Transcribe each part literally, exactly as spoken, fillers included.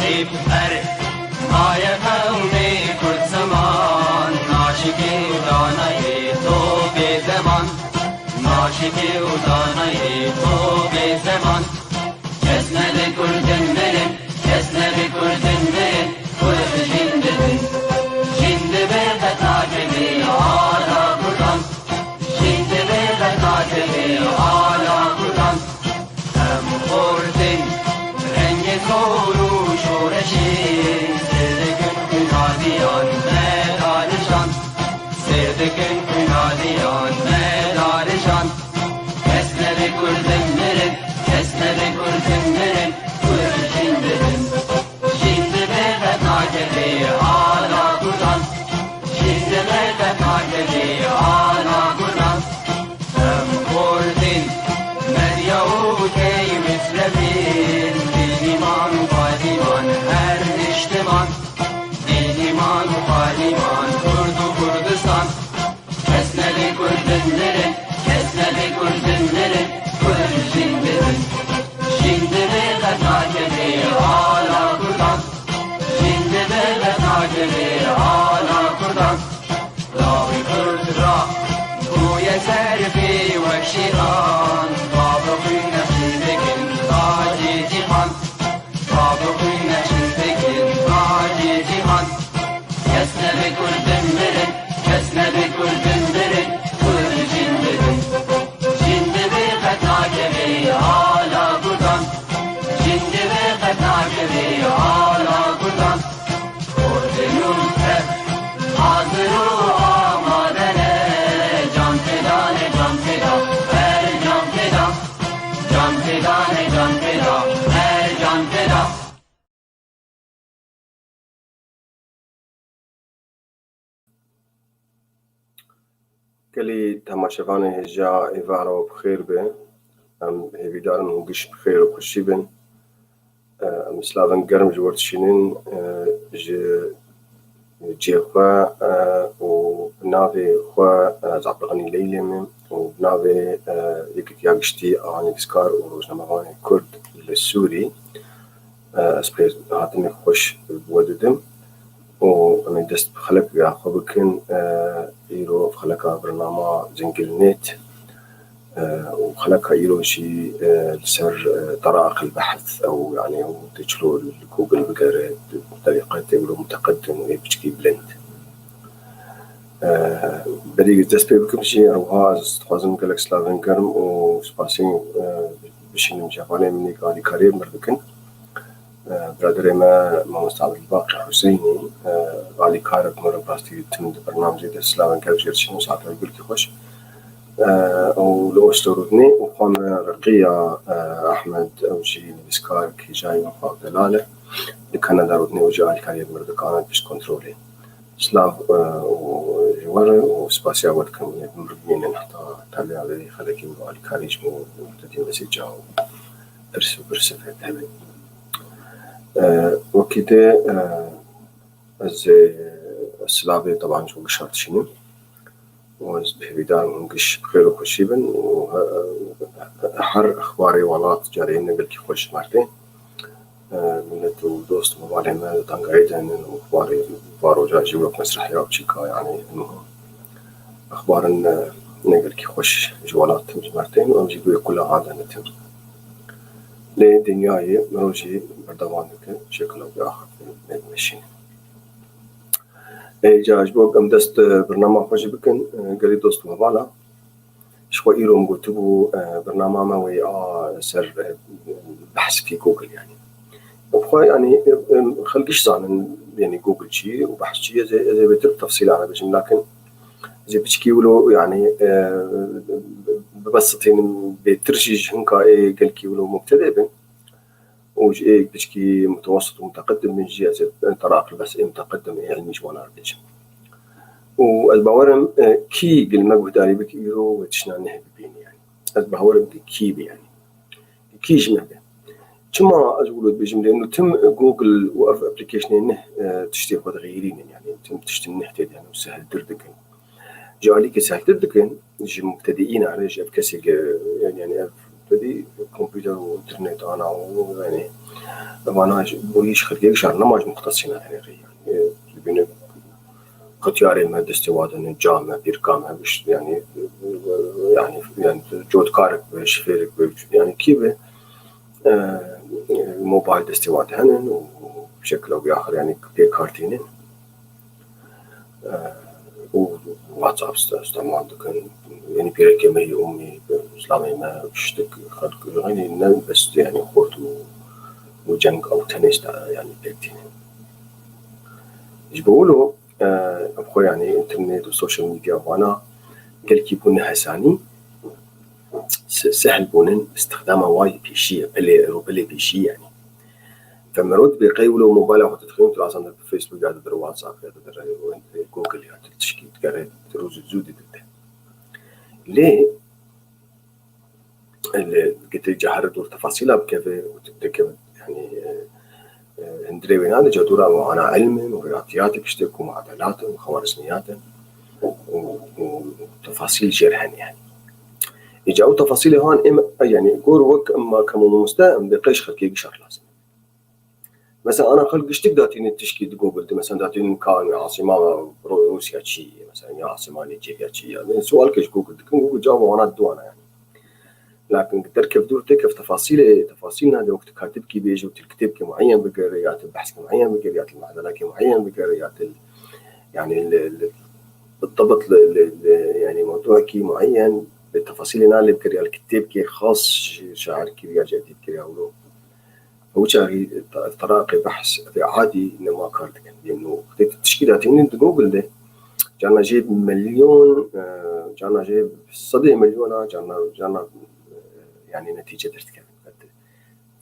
Hêp her maye qewmê Kurd ziman, naşikê û danayê to bê zeman, naşikê û danayê to bê zeman. Kes nebe Kurdin mirin, kes nebe Kurdin mirin, Kurd jin dibin. Jin dibe qet nakeve ala Kurdan, jin dibe qet nakeve ala Kurdan. Em xortin rengê zor û şoreşê, sêr dikin xwîna diyan me darijan, sêr dikin xwîna diyan me darijan. Kes nebe Kurdin mirin, kes nebe Kurdin mirin, Kurd jin dibin. Jin dibe qet nakeve ala Kurdan, jin dibe qet nakeve ala Kurdan. Em xortin medya û tey mislevin, bînîman û padîman her niştiman, bînîman û padîman Kurd û Kurdistan. Kes nebe Kurdin mirin, kes nebe Kurdin mirin, Kurd jin dibin. Jin dibe qet nakeve ala Kurdan, jin dibe qet nakeve ala Kurdan. Lawê Kurd ra bûye serfê wek şêxan, bavê xwîn nexşî dikin tacê cîhan, bavê xwîn nexşî dikin tacê cîhan. Kes nebe Kurdin mirin, kes nebe Kurdin mirin, Kurd jin dibin. Jin dibe qet nakeve ala Kurdan, jin dibe qet nakeve ala Kurdan. Kurdin û Kurd hazir û amade ne, can feda ne, can feda, her can feda. Can feda ne, can feda, her can feda. Gelî temaşevanê hêja êvara we bi xêr be. Em hêvîdar in hûn giş bi xêr û xweşî bin. Em slavên germ ji we dişînin, ji cihê xwe û bi navê xwe, ez Abdulxanî Leylê me û bi navê Yekîtiya Giştî a Nivîskar û Rojnamevanê Kurd li Sûrî, ez pê hatinê xweş bi we didim û em ê dest bi xeleka xwe bikin. Îro ev xeleka bernama Cingilnêt û xeleka îro jî li ser teraq el behth ew, yanî ew tê çilo li Google bigere, bi terîqetê wilo muteqedim û yê piçkî bilind. Berî dest pê bikim jî, ew wiha ez dixwazim gelek slavên germ û spasî bişînim ji hevalên min ê alîkariyê min dikin. Biraderê me Mamoste Abdulbaqî Huseynî, alîkarek me re bi rastî tim di bernamecê de slavên germ jê re dişînim, saeteke gelkî xweş. Ew li Oslo rûdinê û xwe me Reqiya Ehmed, ew jî nivîskarek hêjayî min xwe delal e. Li Kanada rûdinê û jî alîkariyê me re dikane pişt kontrolê. Silav û ji we re û spasiya we dikim, hûn ê bi min re bimînin heta taliya vê xelekê û alîkarî ji bo te dî mesêca û pirs û pirsê hebe. Wekî te, ez ê silavê teban ji we gişa dişînim û ez bi hêvîdar im hûn giş bi xêr û xweşî bin û he-, her exbarê welat carê ne gelkî xweş ji me re tê. Milet û dost û hevalên me di tengayê de ne û exbarê varoja jî wek mesrehiya biçîka, yanî exbarin ne, ne gelkî xweş ji welat tim ji me re tên û em jî bi wê kula hade ne tim. Lê dinyayê mirov jî berdewam dike, şekila wî axiftin, ne dimeşîne. Ê, ca ji bo em dest, e, bernama xwe jî bikin, e, gelî dost û hevala. Ji xwe îro min gotibû, e, bernama me wê a ser, e, behs bikî Google, yanî. Bi xwe, yanî, e, e, xelk jî zanin, yanî Google çi ye û behs çi ye, ez ê, ez ê bêtir bi tefsîlan re bêjim, lakin ez ê piçkî wilo, yanî, e, bibesitînim bêtir jî ji hinka ê gelkî wilo mubtedê bin. û ji ê piçkî mutewessit û muteqedim bin jî, ez ê teraq li behs ê muteqedim ê ilmî ji wan re bêjim. Û ez bawer im, e, kî gel me guhdarî bike îro wê tiştna neh bibîne, yanî. Ez bawer im ki kî be, yanî. Kî ji me be. Çima ez wilo dibêjim lê, nu tim Google û ev applicationê neh, e, tiştê xwe dixeyirînin, yanî tim tiştin neh tê de, yanî, û sehiltir dikin. Ji alîkê sehiltir dikin, ji mubtedîîna re, ji ev kesê ke, yanî ev tedî kompûter û înternet ana û, yanî Vana ji bo hîç xirgek şer nema ji muxtesîna tenê rê. Yani, e, dibîne xitiyarê me, destê wan de ne, ca me, pîrka me, biş-, yani, e, yani, yani, cotkarek be, şifêrek be, yani, kî be, e, e, mobil destê wan de hene û şekla wî axir, yani, pê kar tînin. E, û WhatsApp iste-, îstemal dikin. Yanî pîrekê me yê umî, zilamê me, tiştek xelk, yanî ne bes, yanî xort û, û ceng ew tenê işte, yanî pêk tînin. Ji bo wilo, e, em xwe, yanî, înternet û sosyal medya vana gelkî bûne hesanî, se-, sehl bûnin, îstixdama wa yê pêşî ye, pelê, rûpelê pêşî, yanî. Fe mero dibê qey wilo mobila xwe didixîn, tu asan de Facebook ya didir, WhatsApp ya didir, Google ya didir, tişkî digere, rû zû zû didide. Lê, lê gitê cahre dor tefasîla bikeve û tu dikeve, yanî, e, e, hundirê wê nade, ca dora û ana ilm in û riyatiyat, tiştek ku muadelat in û xewarizmiyat in û, û tefasîl jêr hene, yanî. Îca ew tefasîlê han em, yanî, gor wek em, ke mamoste, em dê qey ji xelkê gişer lazim. Mesela, ana xelk giştik datînin tişkî di Google de. Mesela, datînin ka, yanî, asîma Ro-, Rûsya çi ye? Mesela, ya asîma Nîjerya çi ye? Yanî, sual ke ji Google dikin, Google cevaba wana diwana, yanî. Lakin derkev dûr têkev tefasîlê, tefasîl nade, wek tu katibkî bêje û tu li kitêbkê mueyen bigere, ya tu behskê mueyen bigere, ya tu li medelakê mueyen bigere, ya tu, yanî, li, li, بالضبط li, li, li, yanî, mewdûekî mueyen, bi tefasîlê nalê bigere, ya li kitêbkê xas ji şairkî ya cedîd kiriya wilo. Ew çaxî te-, teraqê behs vê adî nema kar dikin. Yên û wextê tu tişkî datînî di Google de, carna jê milyon, e, carna jê sedê milyona, carna, carna, e, yanî netîce derdikevin. Fet,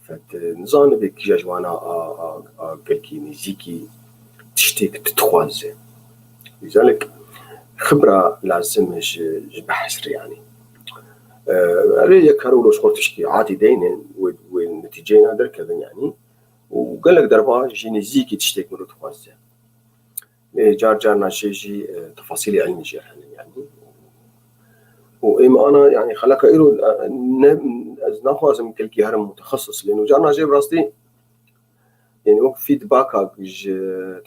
fet, e, nizanibê kîja ji wana a, a, a gelkî nêzîkî tiştêk tu dixwaze. Lîzalik xibra lazim e ji, ji behs re, yanî. E, erê yek kar û rojxortişkî adî deynin, wê, wê netîceyê na derkevin, yanî. Û gelek derba ji nêzîkî tiştêk mirov dixwaze. Lê car carna jê jî, e, tefasîlê ilmî jê hene, yanî. Û êm ana, yanî, xeleka îro, e, ne, ez naxwazim gelkî herim mutexesis, lê carna jê bi rastî, yanî, wek feedbacka ji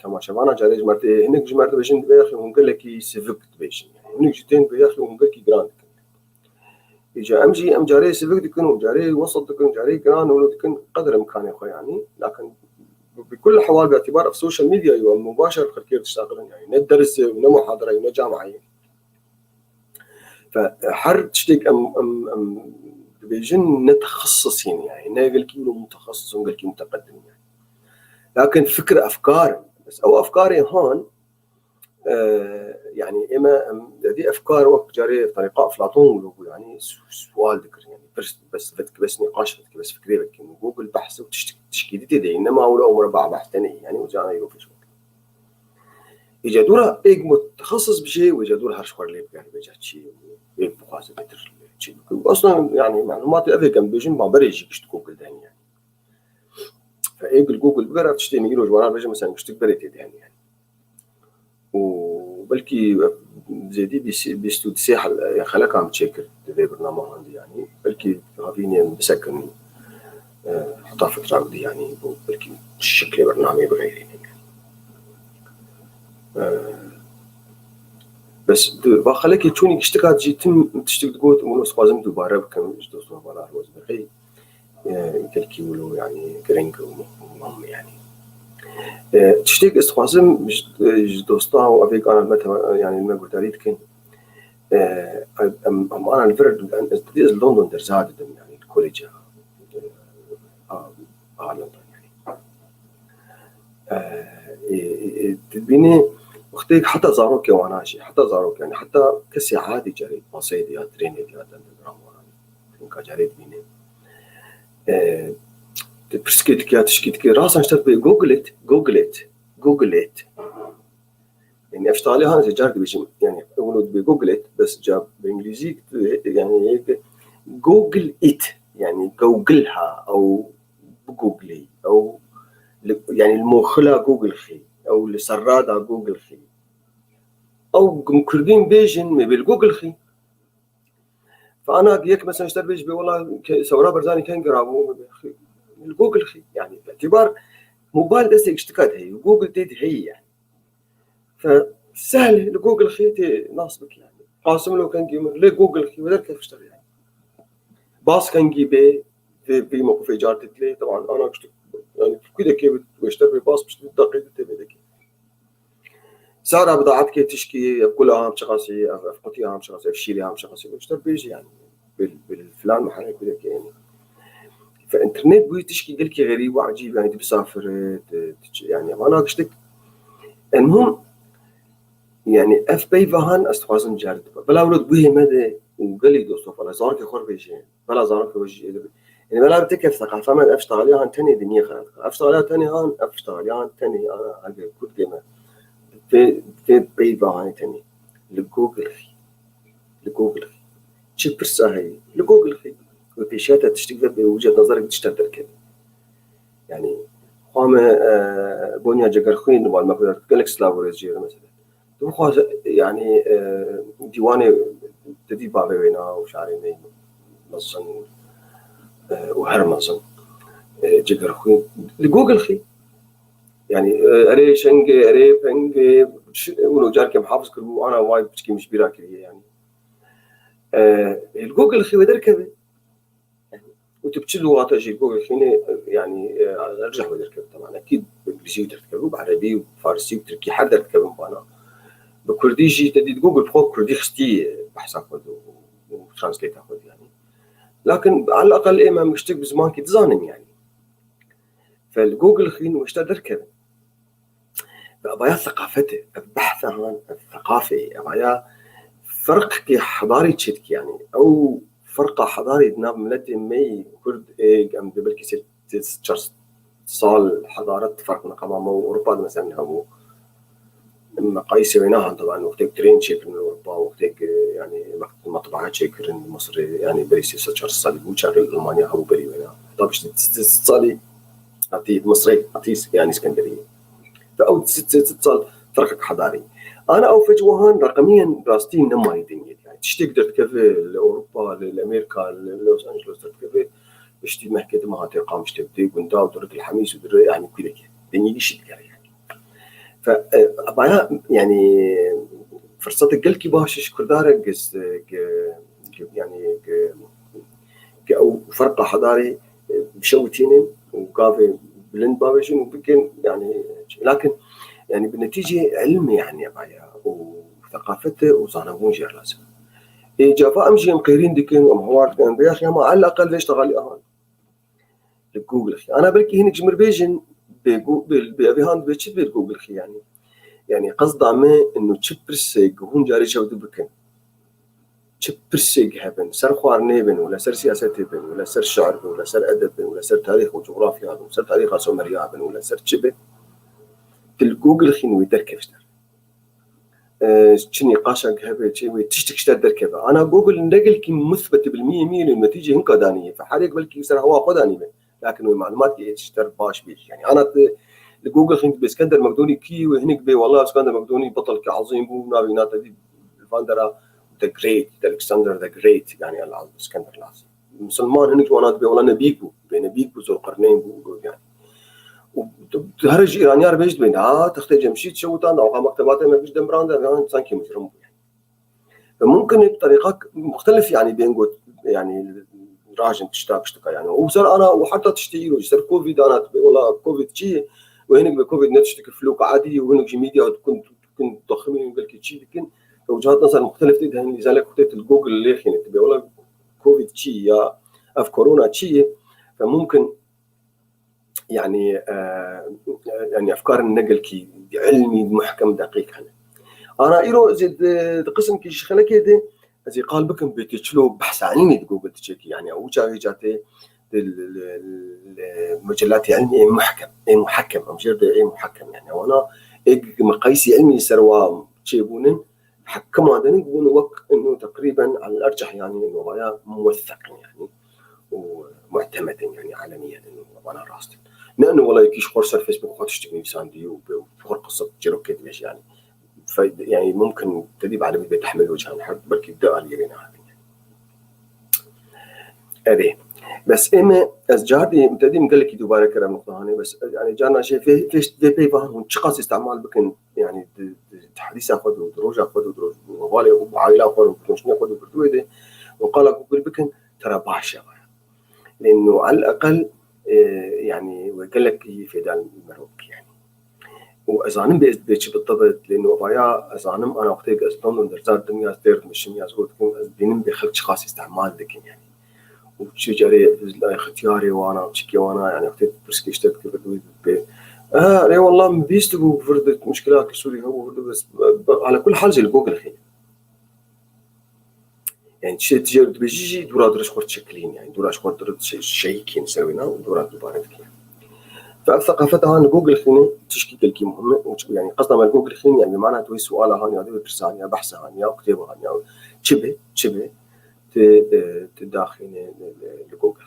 temaşevana carê ji me re tê, hinek ji me re dibêjin, dibê yaxê hûn gelekî sivik dibêjin. Yanî, hinek jî tên dibê yaxê hûn gelkî giran dikin. Îca em jî, em carê sivik dikin û carê wesat dikin, carê giran wilo dikin, qedr imkanê xwe, yanî. Lakin bi kul hewal, bi îtibar ev sosyal medya yo, em mubaşer xelkê diştexilin, yanî. Ne ders e, ne muhadere ye, ne camia ye. Fe her tiştêk em, em, em dibêjin ne texesus in, yanî, ne gelkî wilo mutexesis in, gelkî muteqedim in, yanî. Lakin fikir, efkar in. Bes ew efkarê han, e, yanî, ême, em, edî efkar wek carê terîqa Eflatun wilo bû, yanî, su-, sual dikir, yanî, pirs, bes, vedikir, bes nîqaş vedikir, bes fikrê vedikir. Google behs û tişt-, tişkî dî tê de, nema wilo ew mureba behs tenê, yanî, û cana îro pêş wek. Îca dûra êk mutexesis bijê, wê ca dûra her ji xwe lê bigere, bêca çi, êk bixwaze bêtir çi bike. Aslında, yanî, malûmatê evê em bêjin, ma berê jî gişt Google de hene, yanî. Fe êk li Google bigere, tiştê min îro ji wana bêje, mesela, giştik berê tê de hene, yanî. Û belkî zêdî bîst, bîst û du sê hel-, xeleka min çêkir di vê bernama han de, yanî. Belkî havînê min bisekin, e, heta fitra bidî, yanî, bo belkî şeklê bernameyê bixeyrînin. E, bes di va xelekê çûnî giştika jî tim tiştik digot û min ez dixwazim dubare bikim ji dostan vala her wez bixey. E, gelkî wilo, yanî, giring û muhim, yanî. E, tiştêk ez dixwazim ji, ji dosta û evêk ana me te-, yanî, me guhdarî dikin. E, em, em ana li vir, ez, ez li London dersa didim, yanî, li koleja, e, a, a London, yanî. E, e, e, e, dibînî wextêk heta zarokê wana jî, heta zarok, yanî, heta kesê adî carê paseyê de ya trênê de ya dende wana. Hinka carê dibînî. E, tu pirsgê dike, tişkî dike, rasan ji te dibê Google it, Google it, Google it. Yanî, ev ji talê han ez ê car dibêjim. Yanî, ew wilo dibê Google it, bes ca bi îngilîzî, yanî, Google it, yanî, Google ha, ew bigooglî, ew li, yanî, li moxila Google xî, ew li serrada Google xî. Ew gim kurdîn bêjin, me bê li Google xî. Fe ana yek mesela ji te bêj bê, wela ke-, Sewra Barzanî keng rabû? Li Google xî, yani, itibar mobil destê giştika de heye, Google tê de heye, yani. Fe sehl li Google xî tê nas bikî, yani. Qasim lo kengî min, lê Google xî, we derkef ji te re, yani. Bas kengî bê, vê, vê mewqifê car tê dilê, teban, ana giştik, yani, Tirkî de kê bi, we ji te re bas bişt, daqê de tê vê dekê. Sara bi daet ke tişkî, ev kula ham çiqasî, ev, ev qutî ham çiqasî, ev şîrê ham çiqasî, işte bêjî yani. Bil, bil filan mahale kudeke yani. Fe internet bûyî tişkî gelkî xerîb û ecîb yani, tu bisafir, tu, tu çi, yani, vana giştik. Elmuhim, yani, ev peyva han ez dixwazim car dibe. Bila wilo guhê me de û gelî dosto falan, zarokê xwe bêjin. Bela zarok we jî êdibin. Yani, bela bi tek ev seqafa me, ev ştaliya han tenê dinyê xera dikir. Ev ştaliya tenê han, ev ştaliya han tenê, ana, hege Kurd gê me. Vê, vê peyva hanê tenê. Li Google xî. Li Google xî. Çi pirsa heye? Li Google xî. Ve pêşiya te tiştik ve bê, wicet nazarek tişta derkeve. Yani, xwe me, e, Bonya Cegerxwîn li mal me xwe gelek silav û rêz jê re mesela. Tu bixwaze, yani, e, dîwanê te dî bavê wêna û şarê me mezin, e, û her mezin, e, Cegerxwîn. Li Google xî. Yani, e, erê şengê, erê pengê, şi-, û carkê min hafiz kiribû, ana vay piçkî min ji bîra kiriye, yani. E, li Google xî we derkeve. Û tu bi çi lûgata jî Google xînê, yani, e, erceh we derkeve, teman. Ekîd bi îngilîzî derdikeve, bi erebî û farisî û tirkî her derdikevin bana. Bi kurdî jî te dît Google bi xwe kurdî xistî behsa xwe û, û translate xwe, yani. Lakin al aqal ê me em giştik bi zimankî dizanin, yani. Fe li Google xîn we ji te derkevin. Ve evaya seqafetê, ev behsa han, ev seqafê, evaya ferqekê hedarî çêdikî, yani. Ew ferqa hedarî di nav miletê me yî Kurd ê, em dê belkî sê, sê çar sal hedaret ferq neqema me û Ewropa de mesela hebû. Meqayîsê wê nahan, teban, wextêk trên çêkirin li Ewropa, wextêk, e, yani, mext-, metbaa çêkirin li Misirê, yani, berî sê sed çar sed salî bû, çaxê Almanya hebû berî wêna. Heta piştî sê sed salî hatî Misirê, hatî, yani, Skenderiyê. Ve ew sê sed sal ferqek hedarî. Ana ew fec wihan reqemiyen rastî nemayî dinyê. Yani, tiştêk derdikeve li Ewropa, li, li Amerîka, li Los Angeles derdikeve, piştî mehkê dima hatê qamiştê dê gunda û direk li Hemîs û dire, yani, kûreke. Dinyê gişî digere, yani. Fe, e, baya, yani, firsetek gelkî baş e ji Kurda re, gi, gi, gi, yani, gi, gi ew ferqa hedarê, e, bişewitînin û gavê bilind bavêjin û bikin, yani, lakin, yani, bi netîcê ilmê, yani, baya û seqafete û zanebûn jê lazim. Ê, cava em jî em qêrîn dikin, em hawar dikin, em bêyaxî hema el aqel vê ştexalî ahan. Li Google xî. Ana belkî hinek ji mir bêjin, bê Gu-, bê, bê evê han dibê çi dibê li Google xî, yani. Yani qesda me ino çi pirsê gi hûn carê çew dibikin. Çi pirsê gi hebin, ser xwarinê bin, wila ser siyasetê bin, wila ser şiir bin, wila ser edeb bin, wila ser tarîx û cografya bin, wila ser tarîxa Someriya bin, wila ser çi bin. Di li Google xîn wê derkeviştir. E, çi nîqaşek hebe, çi wê tiştek ji te derkeve. Ana Google ne gelkî musbet bil miyê miyê lê netîcê hinka danî ye. Fe herêk belkî ser hewa xwe danî be. Lakin wê malumat ki ji te baş bê. Yani ana tu li Google xîn dibê Skender Mekdonî kî wê hinek bê, wala Skender Mekdonî betelke ezîm bû, navê nate dî li van dera The Great, Alexander the Great, yani El Skender Lazim. Misilman hinek ji wana dibê, wela Nebîk bû. Bê Nebîk bû, Zolqerneyn bû, yani. Û tu, tu here ji Îraniya re bêj dibên, ha, textê Cemşîd şewitand, awa mektebatê me giş demiran de, yani, sankî micrim bû, yani. Ve mumkin e bi terîqa muxtelif, yani, bên got, yani, rajin tişta, tiştika, yani. Û ser ana, û heta tiştê îro, ser Covid ana, dibê, wela Covid çi ye? Û hinek bi Covid ne tiştek flok adî, û hinek ji medya dikin, dikin, daximîn gelkî çi dikin. Ve û cihat nasar muxtelif tê de, hin, îzalek xwe tê til Google lê xîne, dibê, wela Covid çi ye ya ev korona çi ye? Ve mumkin, yani, e, yani, efkarên ne gelkî ilmî muhkem deqîq hene. Ana îro ez ê di, di qisimkî ji xelekê de ez ê qal bikim bê tê çilo behsa ilmî di Google diçe kî, yani, ew çaxê ca tê di li, li, li mucelatê ilmî ê muhkem, ê muhekkem, em jê re dê ê muhekkem, yani, wana ê meqayîsî ilmî li ser wa çêbûnin, hekima de nik bûn wek ino teqrîben al erceh, yani ino vaya muwetheq in, yani û mu'temed in, yani alemiyen ino vana rast in. Ne ino wela yekî ji xwe ser Facebook xwe tiştek nivîsandî û bi xwe qise çîrokê dibêje, yani. Fe-, yani mumkin te dî bi alemî bê tehmil û can her belkî di aliyê wê nehatin. Erê. Bes ê me, ez cardî, te dîm gelekî dubare kir ev nuqta hanê, bes, yani, carna jê vê, vê, vê peyva hûn çiqas îstemal bikin, yani, di, di, di hedîsa xwe de, di roja xwe de, di roj-, hevalê û aîla xwe de, di rojnê xwe de, di dûrê de, û qala Google bikin, tera baş e, vaya. Lêno el eqel, e, yani, we gelekî fêda li merov bikî, yani. û ez zanim bê, bê çi bitebit, lê novaya ez zanim ana wextê ez London derzar dikim ya ez têr dimişim ya ez got dikim, ez bînim bê xelk çiqas îstemal dikin yani. Û çi carê ixtiyarê wana, çikê wana, yani wextê pirsgê işte dike vir dû bê. E, rê wallah min bîst bû vir de muşkila ki Sûrî hebû vir de bes, ala kul hal jî li Google xîne. Yani, çi tijê dibêjî jî dûra dirij xurt çekilîn, yani, dûra ji xurt dirij şey-, şeykîn ser wêna û dûra dubare dikîn. Fe ev seqafeta han li Google xîne, tişkî gelkî muhim e, û çi, yani, qesda me li Google xîne, yani, mana tu wê suala han ya, tu wê pirsa han ya, behsa han ya, kitêba han ya, çi be, çi be, tu, e, tu daxîne li, li, li Google.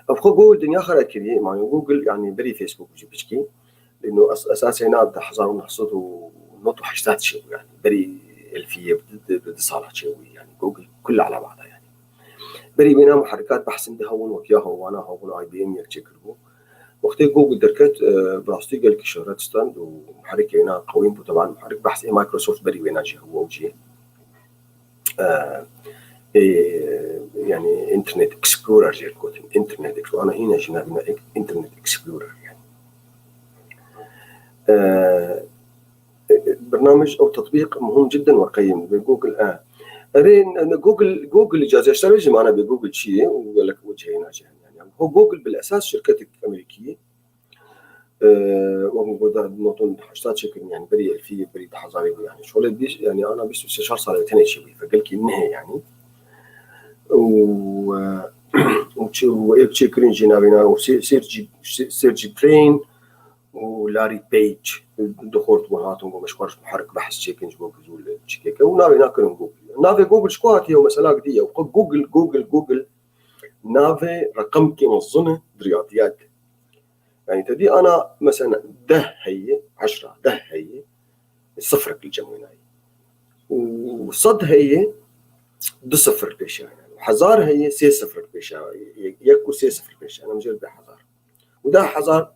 Ev xwe Google dinya xera kiriye, yani, Google, yani, berî Facebook jî piçkî, Lêno es-, esasê na di hezar û neh sed û nod û heştad çêbû, yani. Berî elfiyê bi di, bi di sala çêbû, yani. Google kul ala bada, yani. Berî wêna muherikat behsin di hewin, wek Yahoo wana hewin, I B M yek çêkiribû. Wextê Google derket, e, bi rastî gelkî şohret stand û muherikê wêna qewîn bû, teban muherik behsê Microsoft berî wêna jî hebû, ew jî. E, e, yani Internet Explorer jê digotin. Internet Explorer. Ana hîna jî navîna ek-, Internet Explorer yani. E, e, Bernamij ew tetbîq muhim cidden we qeyim bi Google, e. Erê, ne, ne, Google, Google îcazî, ji te re jî mana bê Google çi ye û gelek wecihê nace hene yani. Ho Google bil esas şirketek Amerîkî ye. E, wek min got, di nod û heştad çêkirin, yani berî elfî, berî du hezarî bû, yani. Şolê bîst, yani ana bîst û sê çar sal e tenê çêbû, ve gelkî nehê, yani. Û, e, û çi, û êk çêkirin jî navê na, û Ser-, Sergey, Sergey Brin û Larry Page, du xort bûn hatin, got, "Me ji xwe re ji muherik behs çêkin, ji bo ku zû li çikeke." Û navê na kirin Google. Navê Google ji ku hatiye? Û mesela gidiye. Û Google, Google, Google navê reqemkê mezin e di riyadiyat de. Yani te dî ana mesela deh heye, eşra, deh heye, sifirek li cem wê nayê. Û sed heye, du sifir pêşiya wê nayê. Hezar heye, sê sifir pêşiya, yek û sê sifir pêşiya, em jê re deh hezar. Û deh hezar,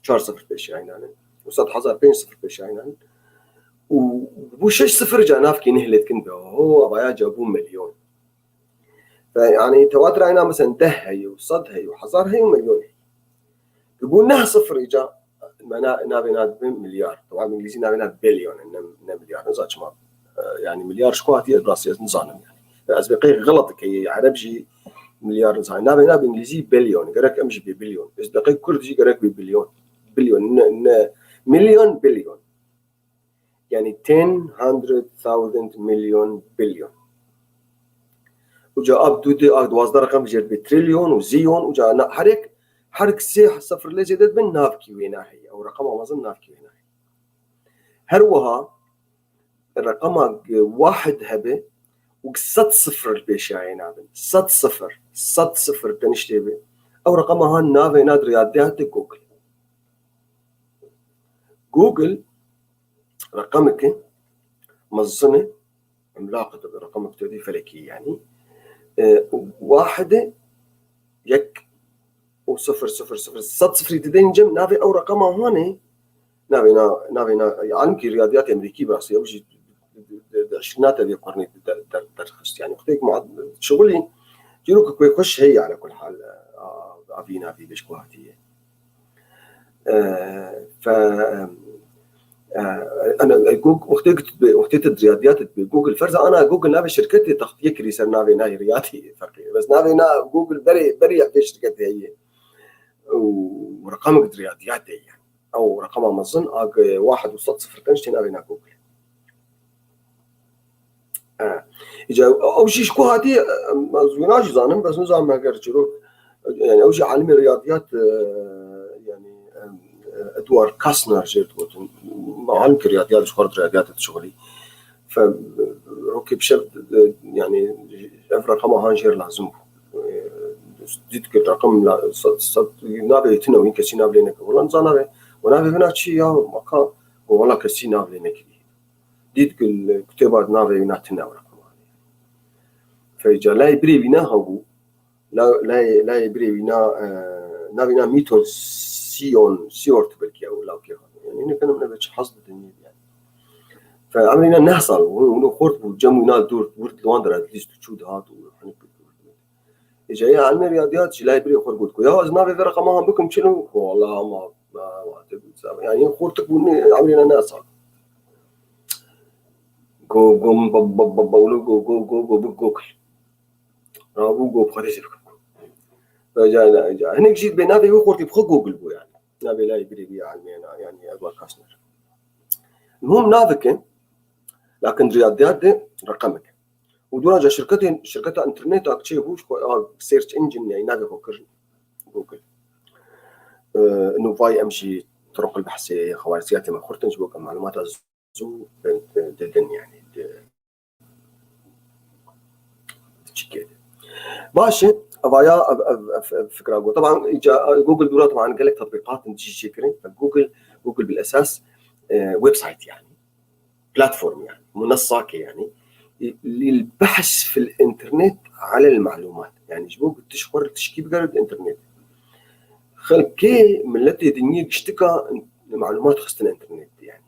çar sifir pêşiya wê nayê. Û sed hezar, pênc sifir pêşiya wê nayê. Û bû şeş sifir ca navkî neh lê dikin be. Ho, avaya ca bû milyon. Fe, yani, tewatir ayna mesela deh heye û sed heye û hezar heye û milyon heye. Bi bû neh sifir îca, me na-, navê na dibe milyar. Tewa bi îngilîzî navê na billion, ne, ne milyar. Niza çima, e, yani, milyar ji ku hatiye, rastî ez nizanim, yani. Ve ez bê qey xelet dike, yê Ereb jî milyar nizanim. Navê na bi îngilîzî billion. Gerek em jî bê billion. Ez bê qey kurd jî gerek bê billion. Billion, ne, ne, milyon, billion. Yani ten, hundred, thousand, million, billion. Uca ab du di, ab duwazdeh reqem jêr bi trilyon û ziyon, uca na-, her yek, her sê sifir lê zêde dibin, navkî wê na heye. Ew reqema mezin navkî wê na heye. Her wiha reqema wahid hebe û sed sifir pêşiya wê nabin. Sed sifir, sed sifir teniştê be. Ew reqema han navê na di riyadiyatê Google. Google reqemeke mezin e, emlaq e, reqemeke tevî felekî yani. E, wahid e, yek û sifir sifir sifir, sed sifirî didên cem, navê ew reqema hanê, navê na, navê na, alimkî riyadiyatê Amerîkî bi rastî, ew jî di, di, di, di eşrîna tevî qurnê de, de, derxist. Yani, wextê ku ma-, şixulî, çîrokek wê xweş heye, ala kul hal, a, a vî navî bêj ku hatiye. E, fe, e, ana, e, Gog-, wextê ku tu dibê, wextê tu riyadiyat dibê, Google, ferza ana Google navê şirketê textiye kirî ser navê nayê riyadî ferqê. Bes navê na Google berê, berê ya vê şirketê heye. Û reqemek di riyadiyatê ye. Ew reqema mezin, a, wahid û sed sifir pênc tê navê na Google. E, îca ew jî ji ku hatî, e, ez wina jî zanim, bes nizanim eger çîrok, yani ew jî alimê riyadiyat, e, yani, e, Edward Kastner jê digotin. Alimkî riyadiyat, ji xwe re di riyadiyatê dişixulî. Fe, rokê bi şev, e, yani, ev reqema han jê re lazim bû. E, dît ku reqem la-, sed, sed, navê tune û hin kesî nav lê neke. Wela niza navê, we navê vina çi ya, maka, wela kesî nav lê nekirî. Dît ku li kitêba navê wîna tune ew reqema. Feyca layê birê wîna hebû, La, layê, layê birê wî na, e, navê na Milton Sion, Siort belkî ew lawkê xwe. Yani, ne kenim ne çi hez didin yani. Fe emrî ne neh sal bû, hûn, hûn xort bû, cem wî na dûr, wirt li wan dera dîst û çû dihat û, hani, Êca ya elmê riyadiyat ji layê birê xwe got ku ya ez navê vê reqema han bikim çilo? Wala ama, yani xortik bû ne, emrê ne ne sal. Go, go, ba, ba, ba, ba, go, go, go, go, bi Google. Rabû go, xwedê zî bikim. Ca, ca, hinek jî bê navê wî xortî bi xwe Google bû yani. Navê layê birê wî ya elmê na, yani Edward Kushner. Mum navike, lakin riyadiyat de reqemike. Û dûra ca şirketên, şirketa interneta çê bû, ji xwe, a, search engine, yani navê xwe kir Google. E, ino vay em jî turuq el behsê xewariziyatê me xurtin ji bo ke malumata zû, e, e, didin, yani, di, di çikê de. Baş e, evaya, ev, ev, ev, ev fikra got. Taban, îca, Google dûra taban gelek tatbîqat in dijî çêkirin. Google, Google bil esas, e, website yani. Platform yani. Munessake yani. Lil behs fil internet alel malumat. Yani ji bo ku tu ji xwe re tişkî bigere di internet. Xelkê, miletê dinyê giştika malumat xistin internet yani.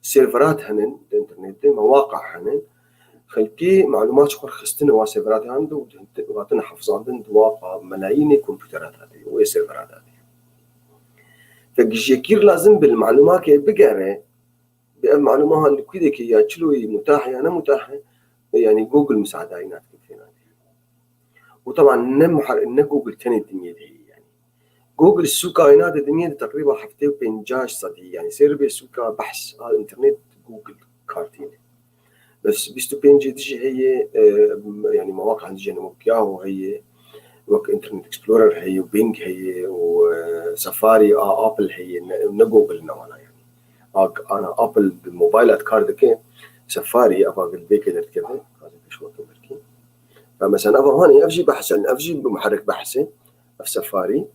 Serverat henin di internet de, mewaqa henin. Xelkê malumat ji xwe re xistine wa serverat henin de û di-, hatine hafizandin di wa melayînê kompûterata de, wê serverata de. Fe gijekîr lazim bi li malumakê bigere, bi ev malumahan li kûdekê ya çiloyî mutah e ya ne mutah e, yani Google misaada îna dike fêna. Û taban ne muhar-, ne Google tenê dinyê de heye yani. Google sûka îna de dinyê de teqrîba heftê û pênc sedî yani sêr bê sûka behs a internet Google kar tîne. Bes bîst û pêncê dijî heye, e, yani mewaqa dijî yani wek Yahoo heye, wek Internet Explorer heye û Bing heye û, e, Safari a Apple heye, ne, ne Google ne wana yani. A, ana Apple bi mobilat kar dike, Safari eva gil vê ke derdikeve, gazê pêş weke belkî. Ve mesela eva hanê, ev jî behs, yani ev jî bi muherrik behsê, ev Safari.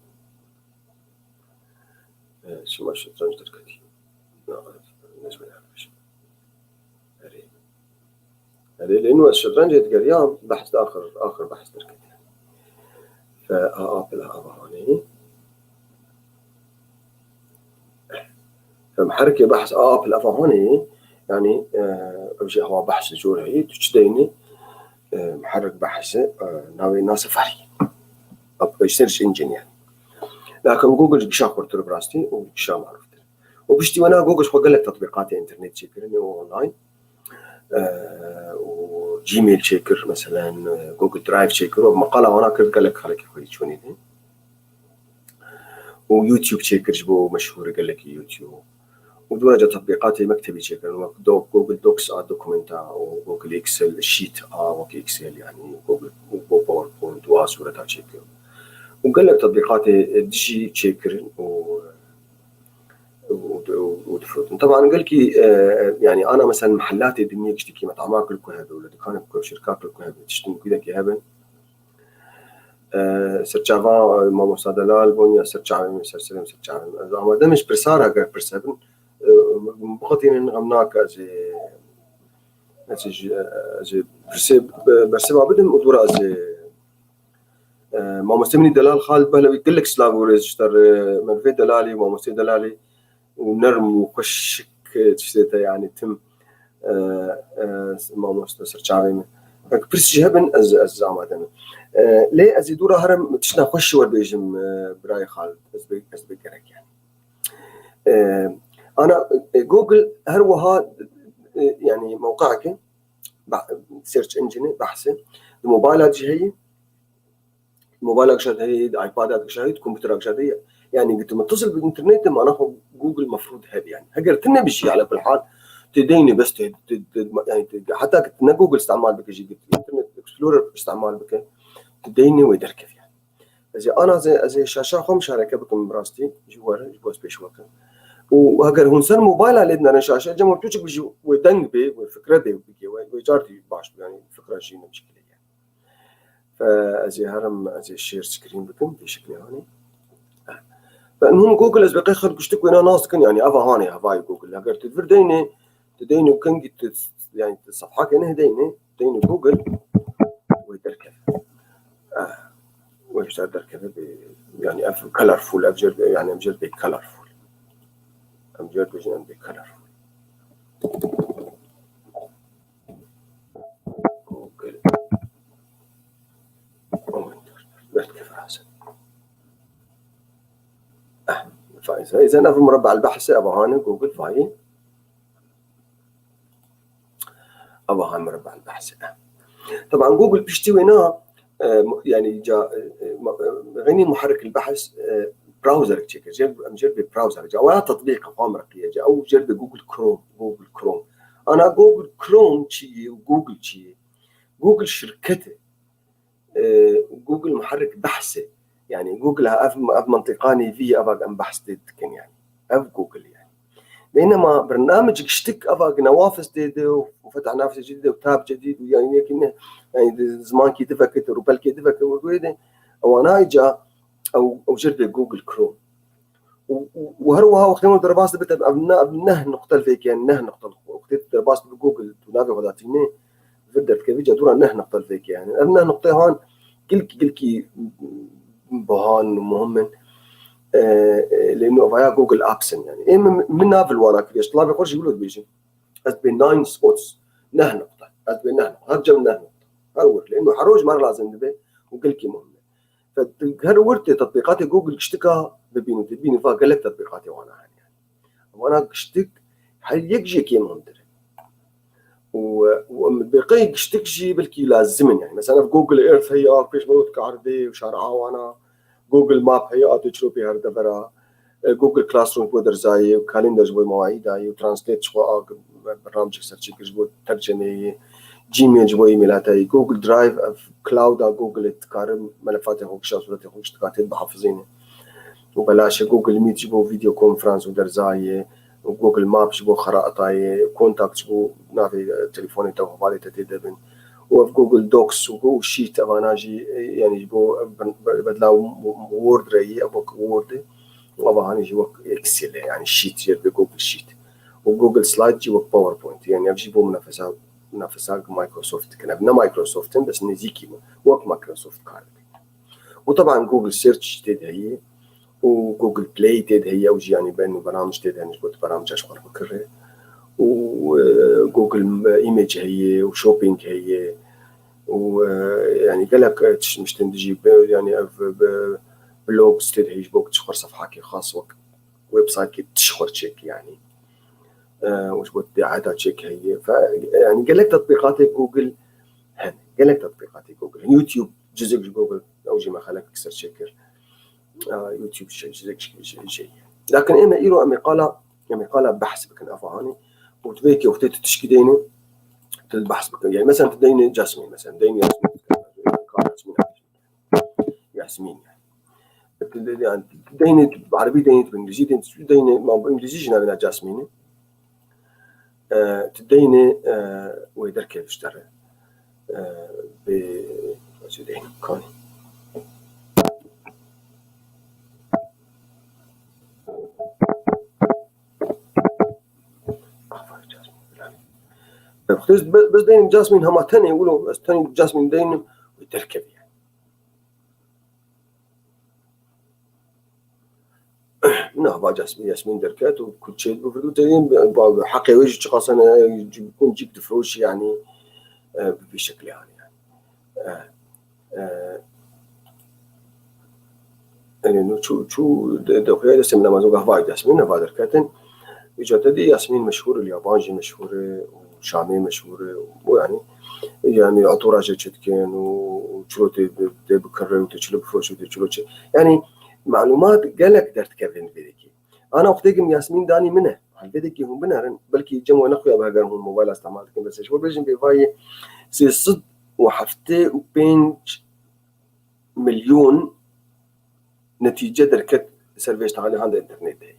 E, çima şetrenc derketî? Na, ne ji min herbêje. Erê. Erê, lê nû ez şetrencê digeriyam, behs de axir, axir behs derketî. Fe a Apple a ava hanê. Fe muherrikê behs a Apple ava hanê, yani, e, ev jî ava behs li jor heyî, tu çi deynî? E, muherrik behs, e, navê na Safari. Ap-, search engine yani. Lakin Google ji gişa xurtir bi rastî û ji gişa marûftir. Û piştî wena Google ji xwe gelek tatbîqatê internet çêkirine û online. E, û Gmail çêkir, meselen, e, Google Drive çêkir û meqala wana kir gelek xelkê xwe yî çûnî dî. Û YouTube çêkir ji bo meşhûr gelekî YouTube. Û dûra ca tatbîqatê mektebî çêkirin, wek Doc, Google Docs a dokumenta û Google Excel Sheet a wek Excel, yani Google û bo PowerPoint û a sûreta çêkirin. Û gelek tatbîqatê dijî çêkirin û, û, û, û difirotin. Taban gelkî, e, yani ana mesela mehellatê dinyê giştikî metama kil ku hebe û li dikanê ku şirka kil ku hebe, tiştin kûdekê hebin. E, serçava, e, mamosta Delal bûn ya serçavê min, serserê min, serçavê min. Ez amade me ji pirsar heger pirs hebin, e, biqetînin, xem nake, ez ê, ez ê ji, ez ê pirsê, e, bersiva bidim û dûra ez ê, e, mamostê min î Delal Xalid Behlewî gelek silav û rêz ji te re, Mervê Delalî, mamostê Delalî û nerm û xweşik, e, tiştê te, yani tim, e, e, mamoste serçavê min. Wek pirs jî hebin, ez, ez amade me. E, lê ez ê dûra herim tiştna xweş ji we bêjim, e, birayê Xalid. Ez bê, ez bê gerek yani. E, ana, e, Google her wiha, e, yani mewqeeke, ba-, search engine, behse. Di mobilat jî heye. Mobilak jî heye, di iPadak jî heye, di kompûterak jî heye. Yani gitu muttasil bi internetê, mana xwe Google mefrûd hebe yani. Heger tu nebî jî, ala kul hal, tu deynê bes tu, tu, tu, yani tu, heta ki tu ne Google istemal bike jî, tu Internet Explorer istemal bike, tu deynê wê derkeve yani. Ez ê ana ez ê, ez ê şaşa xwe mişareke bikim bi rastî, ji we re, ji bo ez pêş we kim. Û heger hûn ser mobila lê dinêrin şaşe, cem wek tu çik bijî wê deng bê, wê fikre bê, bigê wê, wê car dî baş bû, yani fikra jî ne şikilê ye. Fe ez ê herim, ez ê share screen bikim, vê şiklê hanê. Fe hûn Google ez bê qey xelk giştik wêna nas dikin, yani eva hanê, evayê Google. Heger tu vir deynê, tu deynê kengî tu, yani tu sefhakê neh deynê, deynê Google, wê derkeve. Eh. Wê ji te derkeve bê, yani ev colorful, ev cêr, yani em cêr bê colorful. Em cêr bêjin em bê colorful. Google. Derkeve hazir. Eh, faiz. Îzen ev murabba el-behsê, ev hane Google vayî. Ev ha murabba el-behsê. Teban Google piştî wêna, e, yani ca, e, e, ma-, e, xeynî muherrik el-behs, e, browser çêkir. Jê, em jê bê browser. Ca, waya tatbîq xwe miriqiye. Ca, ew jê bê Google Chrome, Google Chrome. Ana Google Chrome çi ye û Google çi ye? Google şirket e. E, Google muherrik behs e. Yani Google ha ev, ev mentiqa nêvî ye, eva em behs tê dikin yani. Ev Google yani. Beynema bernamec giştik eva ki newafis tê de û fetah nafis cedîd û tab cedîd û yani yekî ne, yani di zimankî divekit, rûpelkê divekit û wê de ewana îca ew, ew jêr bê Google Chrome. Û, û, û her wiha wextê me derbas dibe, ev ne, ev neh nuqtel vêke, neh nuqtel wextê tu derbas dibe Google, tu navê xwe datînê, vir derdikevî ca dûra neh nuqtel vêke yani. Ev neh nuqtê han gilkî, gilkî buhan û muhim in. E, e, lê nu evaya Google Apps in yani. Ê min, min nav li wana kiriye, ji lavê xwe jî wilo dibêjin. Ez dibê nine spots, neh nuqte. Ez dibê neh nuqte. Her cem neh nuqte. Her wir. Lê nu her roj me lazim dibe û gilkî muhim e. Fe-, her wir tê tetbîqatê Google giştika bibînî, tu dibînî va gelek tetbîqatê wana hene. Wana giştik her yek jê kêm hûndir e. Û, û em bê qey giştik jî belkî lazim in yani. Mesela ev Google Earth heye, a pêş me got karidê û şara wana. Google Map heye, a tu çilo pê her devera. E, Google Classroom bo derzayê, û Calendar ji bo mawayî dayê, û Translate ji xwe a bernamecek serçêkir ji bo tercemeyê, Gmail ji bo email hatayê, Google Drive, ev cloud a Google dikarim melefatê xwe kişa sûretê xwe kişt dikatê bihafizîne. Û belaşe Google Meet ji bo video conference û derzayê, û Google Map ji bo xeratayê, Contact ji bo navê, e, telefonê te û hevalê te tê de bin. Û ev Google Docs û Google Sheet evana jî, e, yani ji bo, e, ben-, be-, bedla Word re yî, ev wek Word e. Û eva hanî jî wek Excel e, yani Sheet jê dibê Google Sheet. Û Google Slide jî wek PowerPoint. Yani ev jî bo minafesa, minafesa Microsoft dikin. Ev ne Microsoft in, bes nêzîkî min. Wek Microsoft kar dikin. Û teban Google Search jî tê de heye. Û Google Play tê de heye. Ew jî yani ben û bernamij tê de hene ji bo tu bernamij ji xwe re bikire. Û, e, Google Image heye. Û Shopping heye. Û, e, yani gelek, e, tişt miştin dijî be, yani ev be, blogs tê de heye ji bo tu ji xwe re sefhakê xas wek websaytekê tişt xwe re çêk yani. E, û ji bo dîayeta çêk heye. Fe, yani gelek tetbîqatê Google hene. Gelek tetbîqatê Google. YouTube, cizek ji Google, ew jî me xelek ser çêkir. E, YouTube şey, cizek şey, şey, şey. Lakin ême îro em ê qala, em ê qala behs bikin ev hanê. Û tu vê yekê wextê tu tişkî deyne, tu behs bikin. Yani mesela tu deyne Jasmine, mesela deyne Jasmine. Ka Jasmine. Yasmîn yani. Yani, deynê tu bi erebî deynê tu bi îngilîzî deynê tu deynê, ma bi îngilîzî jî navê na Jasmîn e. E, tu deynê, e, wê derkeve ji te re. E, bê, çi deynê kanî. Wextê be-, bes deynê Jasmîn hema tenê wilo, ez tenê Jasmîn deynim, wê derkeve yani. Nava Jasmîn, Yasmîn derket û kulçê bi virû te yên, heqê wê jî çiqas hene, hûn cîk difiroşî, yanî, e, bi vî şeklê hane, yanî. E, e, yani, çû, çû de, de xuya destê min, namazê gahva Yasmîn, nava derketin. Îca te dî Yasmîn meşhûr e, li Yaban jî meşhûr e, û Şamê meşhûr e, û yanî, yanî, atora jê çi dikin û, û çilo tê bi, tê bikirre û tê çilo bifiroşe û tê çilo çi. Yanî, malumat gelek derdikevin vê dekî. Ana wextê kim Yasmîn danî min e. Hal vê dekî hûn binerin, belkî cem we nexuya bi heger hûn mobayla îstehmal dikin, bes ji bo bêjin bê vayê sê sed û heftê û pênc milyon netîce derket ser vê ji tehalê han de înternetê.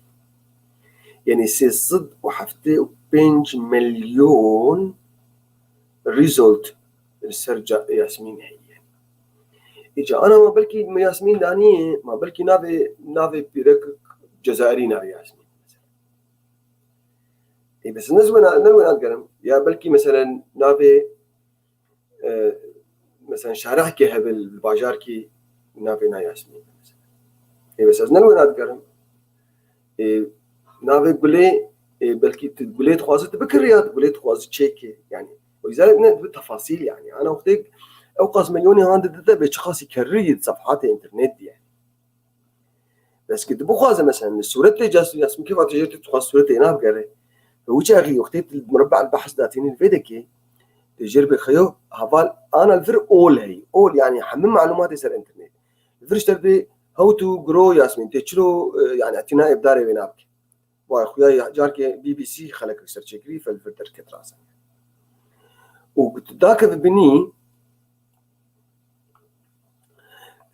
Yanî sê sed û heftê û pênc milyon result li ser ca-, Yasmîn heye. Îca ana ma belkî Yasmîn danî, ma belkî navê, navê pîrek Cezayirî navê Yasmîn. Ê, bes ne wina, ne wina digerim. Ya belkî mesela navê, e, mesela şarekê hebe li bajarkî navê na Yasmîn. Ê, bes ez ne li wê nadigerim. Ê, navê Gulê, ê, belkî tu Gulê dixwaze tu bikir ya, tu Gulê dixwaze çêke. Yani, o yüzden ne bi tefasîl yani. Ana wextê ew qas milyonê han dide bê çiqasî kerrî di sefhatê internet diye. Bes ki tu bixwaze mesela li sûretê Cas-, Yasmîn kêfa tu jê tu dixwaz sûretê nabigere. Ve wî çaxî wextê tu murabbe el-behs datînî vê dekê, tu jêr bê xeyo heval ana li vir ol heyî. Ol yani hemî malûmatê ser internet. Li vir ji te bê hewt û giro Yasmîn tê çilo, e, yani etina êbdarê wê nabike. Vay xuya ya carkê B B C xelek li ser çêkirî fel vir derket rasan. Û tu dakeve binî,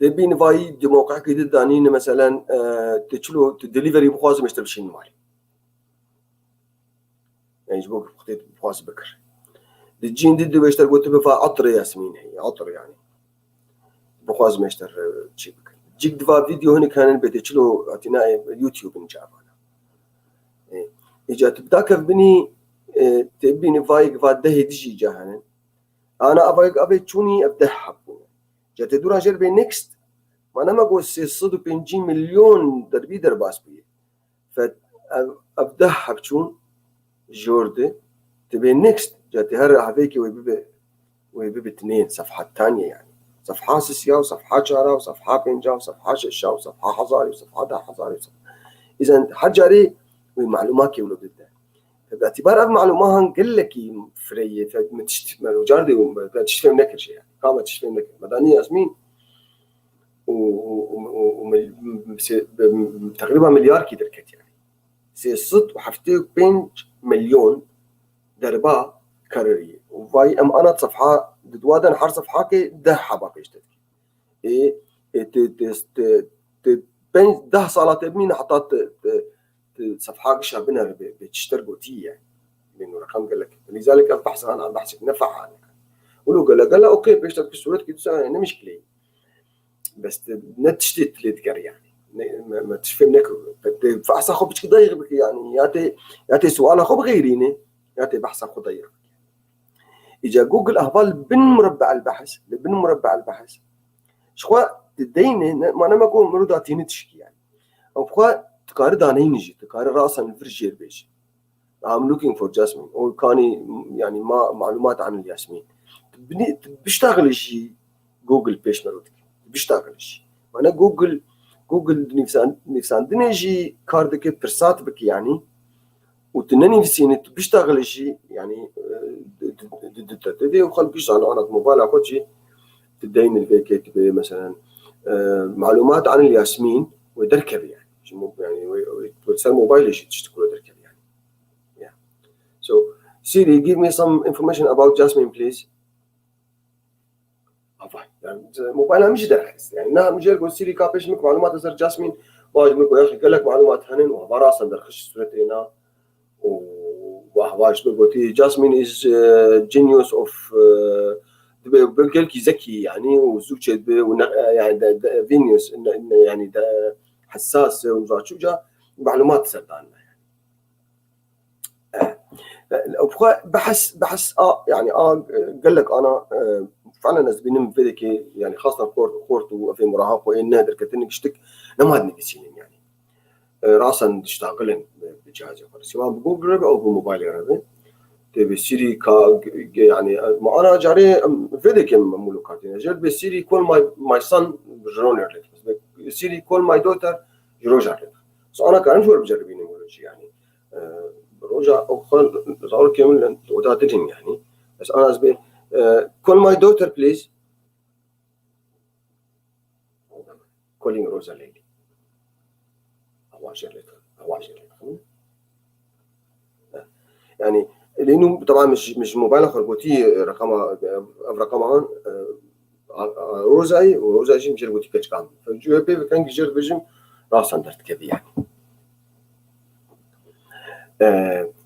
tê bîn vayî di mewqekî di danî ne meselen, e, tu çilo, tu delivery bixwazim işte bişîn malî. Yani ji bo xwedê bixwaz bikir. Di cîn di dibêşter gotibe va atir Yasmîn heye, atir yani. Bixwazim işte, e, çi bikin. Cik diva video hinik henin bê tê çilo hatina YouTube in çavana. E, îca tu dakev binî, e, tê bînî vayek va dehê dijî ca henin. Ana avayek avê çûnî ev deh heb bûne. Ca tê dûra jêr bê next, ma nema got sê sed û pêncî milyon derbî derbas bûye. Fe ev, ev deh heb çûn jor de, tu bê next, ca tê her havêkê wê bibe, wê bibe tinên, sefhat taniye yani. Sefha sisiya û sefha çara û sefha pênca û sefha şeşa û sefha hezarê û sefha deh hezarê û sefha. Îzen her carê wê malûmakê wilo bide. Fe bi îtîbar ev malûma han gelekî fireyê, fe min tişt, me rocar de, me tişt fêm nekir jê yani. Ka me tişt fêm nekir. Me danî Yasmîn, û, û, û, û, û mil-, se-, bi, teqrîba milyarkî derket yani. Sê sed û heftê û pênc milyon derba kererî. Û vay em ana sefha, di dua den her sefhakê deh heba pêş te dikî. Ê, ê, ti, ti, ti, ti pênc, deh sala te bimîne heta ti, ti, ti sefha gişa binere bê, bê çişter gotî ye. Bê nû reqem gelek. Lîzalek ev behsa ana behsek ne feal. Wilo gele gele okey, pêşta bi sûretkî disa ne mişkilê. Bes te ne tiştê tu lê digerî yani. Ne, me, me tişt fêm nekir. Te, te behsa xwe piçkî dayîx bike yani. Ya te, ya te suala xwe bixeyrîne, ya te behsa xwe dayîx bike. Îca Google ahval bin murabbe el behs, li bin murabbe el behs. Ji xwe tu deyne, ne, ma nema ku miro datînî tişkî yani. Ew bi xwe tu kari daneyînî jî, tu kari rasan li vir jêr bêjî. I'm looking for Jasmine. O kanî, yani, ma malumat anil Yasmin. Tu binî, tu biştaxilî jî Google pêş me re dike. Tu biştaxilî jî. Mane Google, Google nivîsan-, nivîsandinê jî kar dike, pirsat bike yani. Û tu nenivîsînî, tu biştaxilî jî yani, e, di, di, di, di, di, di, û xelk jî zane ana mobala xwe jî tu deyne vê kê tu bê, meselen, e, malumat anil Yasmin wê derkeve yani. Ji mo-, yani wê, wê, wê ser mobaylê jî tiştik wê derkeve yani. Yeah. So, Siri, give me some information about Jasmine, please. Ava, yani, mobayla min jî derxist. Yani, na min jê got Siri ka pêş min malumat ser Jasmine, vaj min got, yaxî gelek malumat henin û hava rasan derxist suretê na. û wah, wah, ji min gotî, Jasmine is, eh, genius of, eh, dibe gelkî zekî, yani, û zû çêdibe û ne, yani, de, de, genius, ne, ne, yani, de, hessas e û zaçûca malumat ser dan me, yani. Eh, eh, bi xwe behs, behs a, yani, a, eh, gelek ana, eh, felen ez dibînim vê dekê, yani, xastan xort, xort û evê muraha xwe ên ne derketin giştik nema dinivîsînin, yani. E, rasan diştaqilin bi, bi cihazê xwe. Sîwan bi Google re be, ew bi mobaylê re be. Tê bi Siri ka, ge-, ge-, yani, e, ma ana carê, em, vê dekê em mûlo kartîne. Jêr be Siri call my, my son ji ronê re lêt. Be Siri call my daughter ji roja lêt. So ana karin jor biceribînin wilo jî yani. E, roja ew xwe zarokê min li oda din in yani. Bes ana ez be, e, call my daughter please. Calling Rosa Lady. Ewa jê lê, ewa jê lê. Yani, lê nû, taban, min ji, min ji mobayla xwe gotî, e, reqama, e, ev reqama han, e, a, a, Rozayê, û Roza jî min jê gotî keçika min. Cû pê bikin, jê bêjim, rasan derdikevî yani. E,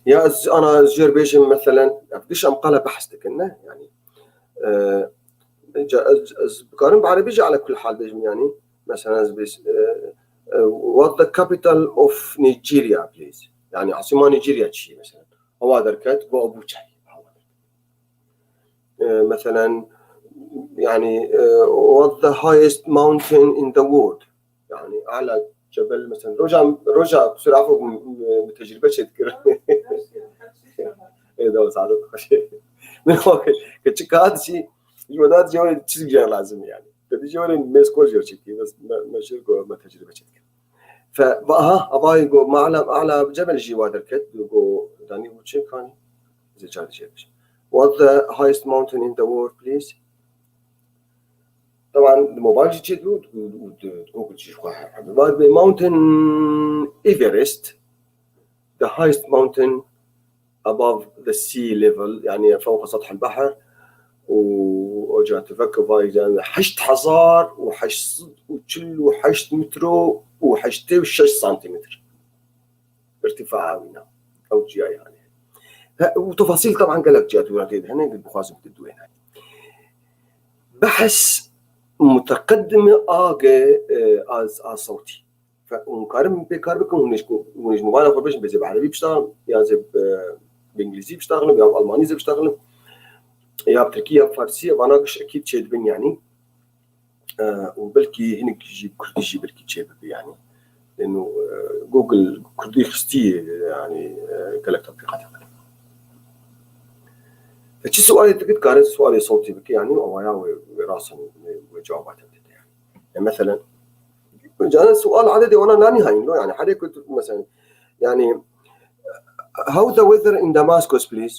ya ez ana jê bêjim, meselen, ev giş em qala behs dikin, ne? Yani, e, Ca-, ez, ez bikarim bi erebî jî ala kul hal bêjim, yani, mesela, ez bêj-, e, e, what the capital of Nigeria, please? Yani, asîma Nigeria çi ye, mesela? Hewa derket, go Abuja. E, mesela, Yani, e, what the highest mountain in the world? Yani, ala cebel mesela. Roja, roja, kusura afo, bi tecrübe çêdikir. Evet, evet, sağ olun. Ke çi kağıt şey, ji me dat jewre çizgi jewre lazim yani. Dedi jewre meskol jewre çekti. Bes me, me şey ko, me tecrübe çekti. Fe, va, aha, avayî go, ma'la, ala cebel jî wa derket, go, danî û çi kanî? Zê çar dişê biş. What the highest mountain in the world, please? Taban, di mobil jî çêdibû, û, û, û, Google jî xwe her, her. Vat be Mountain Everest, the highest mountain above the sea level, yani fewqa sethil behr, û oca teveke vay, yani heşt hezar û heşt sed û çil û heşt metro û heştê û şeş santimetr irtifaa wîna. Ew çiya yani. He, û tefasîl taban gelek ciya dûra tê de hene, bixwazim te duwêne. Behs muteqedimi a ge, e, a, a sewtî. Fe, hûn karin pê kar bikin, hûn ê ji, hûn ê ji mobala xwe bêjin, bê zê bi erebî biştaxin, yan zê bi, bi îngilîzî biştaxin, ya bi almanî zê biştaxin, ya bi tirkî, ya bi farsî, vana giş ekîd çêdibin yanî. E, û belkî hinek jî bi kurdî jî belkî çêbibe yanî. Lêno, e, Google kurdî xistî yanî, e, gelek tetbîqatê xwe. Te çi sualê dikit, karin sualê sewtî bike yanî, awaya wê, wê rasin wê, wê cewaba te bide yanî. E, meselen, canan sual adedê wana nanî hayîn lo, yani, herê ku tu, mesela, yani, how the weather in Damascus, please?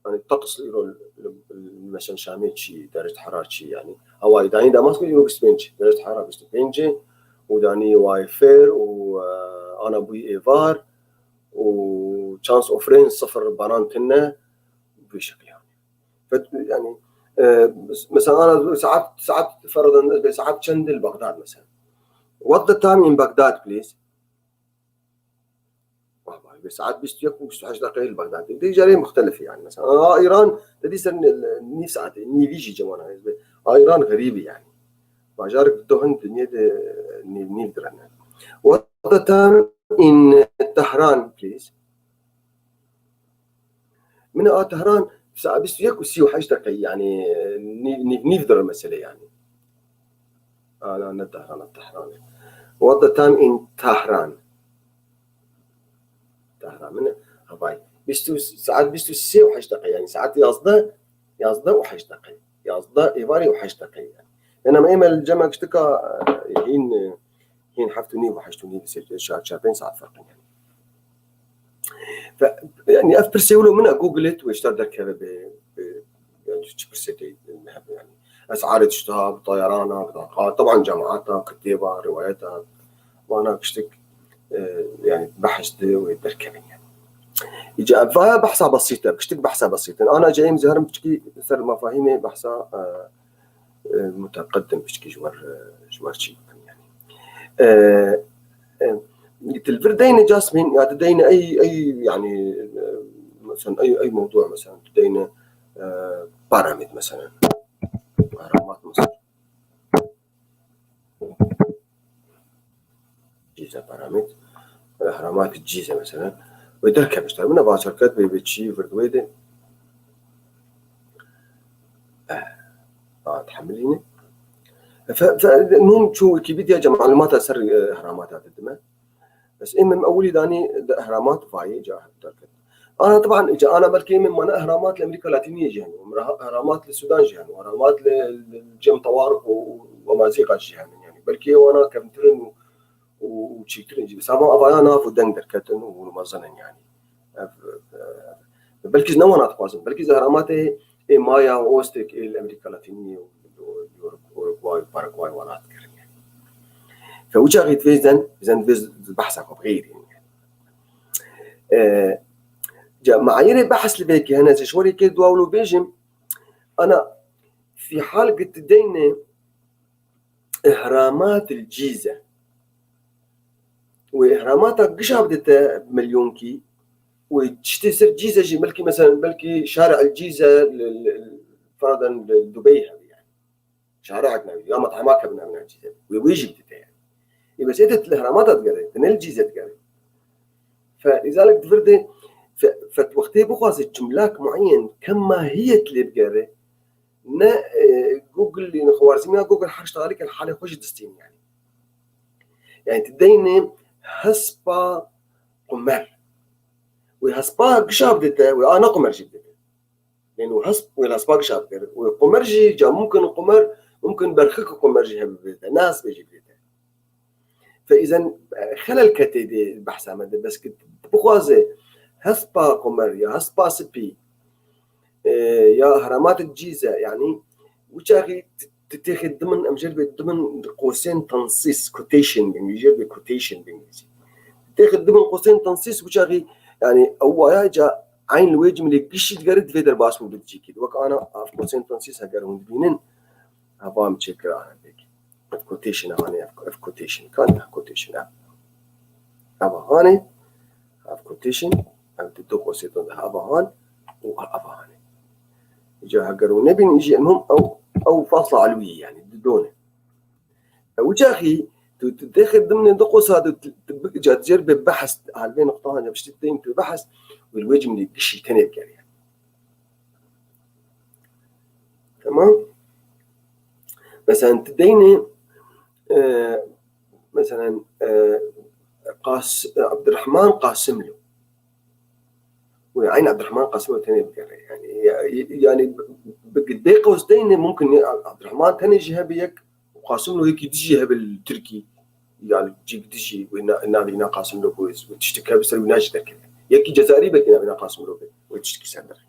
Yani, teqs îro li, li, mesela, Şamê çi, derece harar çi, yani. Hewayî danî Damascus îro bîst û pênc, derece harar bîst û pênc, û danî wayê fêr, û, e, ana bûyî êvar, û chance of rain sifir, baran tune, bi şekilî yani. Fet-, yani, e, mes-, mesela, ana saet, saet, feradan, saet çend li Bagdad, mesela? What the time in Baghdad, please? Vay vay, saet bîst û yek û bîst û heşt deqeyê li Bagdad. Dê carê muxtelif yani, mesela. A, Îran, te dî ser nî-, nîv saetê, nîvî jî cemana hizbe. A, Îran xerîbî yani. Bajar di hin dinyê de nîv, nîv direne. What the time in Tehran, please? Min a Tehran saet bîst û yek û sî û heşt deqe, yani, nîv, nîv, nîv dir mesele yani. Ana ne Tehran, a Tehran. What the time in Tehran? Tehran min havay. Bîst û, saet bîst û sê û heşt deqe, yani saet yazdeh, yazdeh û heşt deqe. Yazdeh êvarê û heşt deqe yani. Yani, em ê me li cem giştika, e, hîn, e, hîn heft û nîv û heşt û nîv, sê, çar, çar, pênc saet ferq in yani. Ve, yani, ev pirsê wilo min e, Google-ê tu ji te derkeve bê, bê, yani, tu çi pirsê tê hebe yani. Esarê tişta, bi tayarana, bi daqa, taban cemaata, kitêba, riwayeta, vana giştik, e, yani, behs de wê derkevin yani. Îca ev vaya behsa besît e, giştik behsa besît e. Ana cayê em ziharim piçkî ser mefahîmê behsa, e, e, muteqedim piçkî ji wer, e, ji wer çî bikim yani. E, e, tu li vir deyne Jasmine, ya tu deyne ey, ey, yani, e, mesela ey, ey mewdu mesela, tu deyne, e, Paramit mesela. Paramit mesela. Cîze Paramit. Ehramat Cîze mesela. Wê derkeve ji te. Min e bacar ket bê, bê çî vir di wê de. Eh, a, tehemilîne. Fe, fe, nûn çû Wikipedia, ca malûmata ser, eh, ehramata didime. Bes ê min ewilî danî di ehramat vayê ca derket. Ana, taban, ca ana belkî ê min mana ehramat li Amerîka Latîniyê jî hene. Ehramat li Sudan jî hene. Ehramat li, li cem Tawarik û, û Amazîqa jî hene. Yani, belkî ê wana kevntir in û, û, û çîktir in jî. Bes ama avaya nav û deng derketin û hûn mezin in yani. Ev, e, belkî ji ne wana dixwazin. Belkî ji ehramatê ê Maya û Aztek ê li Amerîka Latîniyê û, û, û Uruguay û Paraguay wana dikirin. Fe wî çaxî divê zen, zen divê behsa xwe bixêrînin. E, ca, meayîrê behs li vê kê hene, ez ê ji werê kê dua wilo bêjim. Ana, fî hal ki tu deyne Ihramat el Cîze. Wê ihramata gişa bidite milyonkî. Wê tiştê ser Cîze jî belkî, mesela, belkî Şarê el Cîze li, li, li, feradan li Dubey hebe yani. Şarek navî, ya met'ema kevin navîna Cîze. Wê, wê jî bidite yani. Ê bes ê de li ihramata digere, te ne li Cîze digere. Fe, îzalek di vir de, fe, fe wextê bixwaze cimlak muayyen, kem mahiyet lê bigere, ne, e, Google, yani xwarzîmiya Google her tişt alî ken halê xwe jî distîn yani. Yani tu deynê hespa qumer. Wê hespa gişa bidite, wê ana qumer jî bidite. Yani wê hesp, wê hespa gişa bikir. Wê qumer jî, ca mumkin qumer, mumkin berxik qumer jî hebe bidite. Ne hespê jî bidite. Fe îzen, e, xelel ketê dê behsa me de. Bes ki bixwaze hespa qumer ya hespa spî, e, ya heramat cîze, yani, wî çaxî tu, tu têxê dimin, em jêr bê dimin qosên tensîs, quotation bi îngilîzî, jêr bê quotation bi îngilîzî. Têxê dimin qosên tensîs, wî çaxî, yani, ew waya ca eyn li wê cimlê gişî digere divê derbas bû bi cîkî. Wek ana ev qosên tensîs heger hûn dibînin, heva em çêkir ana pêk. Ev quotation, ana ev, ev quotation. Kan ev quotation, ev. Ev hanê, ev quotation, ev di du qosê de ev han û ev hanê. Îca heger hûn nebîn, îjî em hûn ew, ew fasla elwî, yani, di done. Ew çaxî tu, tu dêxê dimnê du qosa de tu, tu bi-, ca dicêr bê behs, halvê nuqtahan ya piştî deyim tu behs, wê li wê cimlê gişî tenê bigeriye. Tamam. Mesela tu deynê, e, mesela, e, Qas-, Abdurrahman Qasimlu. Wê eyn Abdurrahman Qasimlu tenê bigere. Yani, ya-, yani bi, bi dê qews deynê mumkin ne Abdurrahman tenê jî hebe yek, Qasimlu yekî dijî hebe li Tirkî. Yani cîk dijî wê na-, navê wîna Qasimlu bû, wê tiştek hebe ser wîna jî derkeve. Yekî Cezayirî belkî navê wîna Qasimlu be, wê tiştekî ser derkeve.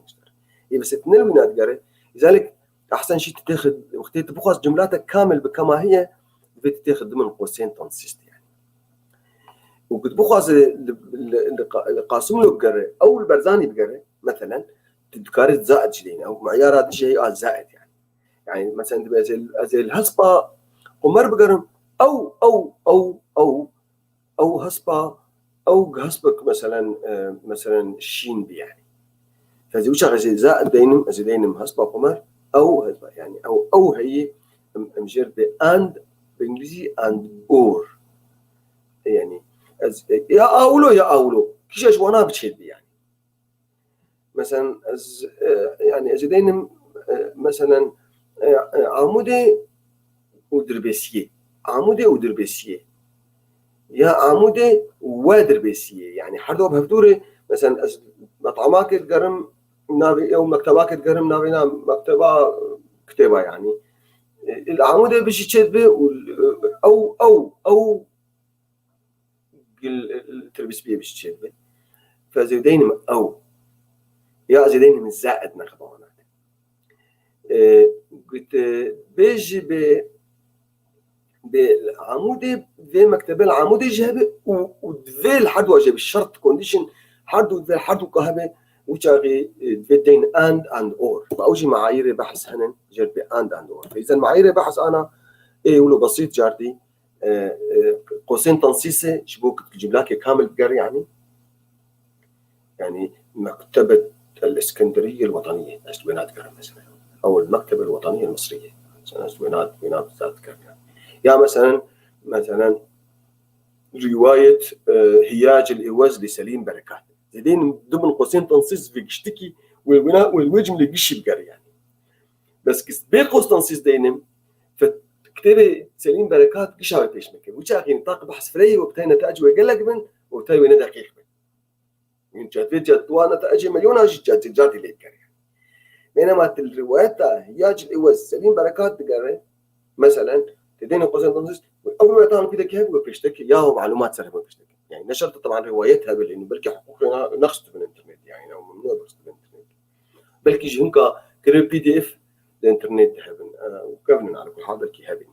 Ê bes tu ne li wîna digere. Lizalek ehsen jî tu têxi, wextê tu bixwaz cumlate kamil bi kema heye, divê tu têxi dimin qosên tensîs de yani. Û ku tu bixwaze li, li, li Qa-, li Qasimlo bigere, ew li Berzanî bigere, meselen, tu dikarî zaid jî deyne. Ew meyara dijî heye a zaid yani. Yani, meselen, dibe ez ê, ez ê li hespa qumer bigerim, ew, ew, ew, ew, ew hespa, ew hespa ku, meselen, e, meselen, şîn bi yani. Ez ê wisa ez ê zaid deynim, ez ê deynim hespa qumer, ew hespa, yani, ew, ew heyî, em, em jêr bi and, bi îngilîzî and or. Yani, ez, e, ya awlo ya awlo. Kîja ji wana biçêt bi yani. Meselen, ez, e, yani, ez ê deynim, e, meselen, e, e, Amûdê û Dirbêsiyê. Amûdê û Dirbêsiyê. Ya Amûdê we Dirbêsiyê. Yani, her du bi hevdû re, meselen, ez met'amakê digerim, navê, ew mektebakê digerim, navê na mekteba kitêba, yani. E, li Amûdê bijî çêt bi û, e, ew, ew, ew, gil, e, Tirbîsbiyê bijî çêt bi. Fe ez ê deynim ew. Ya ez ê deynim zaid neqeba wana. E, got, e, bêjî bi, bi Amûdê, vê mektebe li Amûdê jî hebe û, û divê li her dua jî bi şert, condition, her du divê, her du ka hebe, wî çaxî, e, divê deyn and, and or. Ew jî meayîrê behs henin, jêr bi and, and or. Feyzen meayîrê behs ana, ê wilo besît cardî, e, e, qosên tensîsê ji bo ku cimlakê kamil bigerî, yani. Yani, Mektebet el Eskenderiye el Wetaniye. Ez wê nadigerim mesela. Ew el Mektebe el Wetaniye el Misriye. Mesela ez wê nad-, wê nadigerim yani. Ya mesela, mesela, rivayet, e, Hiyac el Iwez li Selim Berekat. Zedên du bin qosên tensîs ve giştikî, wê wina, wê wê cimlê gişî bigerî yani. Bes ki bê qos tensîs deynim, fe-, kitêbê Selîm Berekat gişa wê pêş meke. Wî çaxî nitaq behs fireyê û bi tayê netecê wê gelek bin û tayê wê ne deqîq bin. Yin cedvê cedwa netecê me yona jî ced-, cedî lê dikere. Bênema til rivayeta Hiyac el Iwez Selîm Berekat digere, meselen, te dêne qosên tensîs, ew rivayeta hanku de ki hebe wê pêşteke, ya malûmat ser hebe pêşteke. Yani ne şert e, teban rivayet hebe lê, belkî hiqûqê na-, next bin internet, yani, ew memnû next bin internet. Belkî ji hinka kirê P D F li internet de hebin, e, û kevnin, ala kul hal belkî hebin.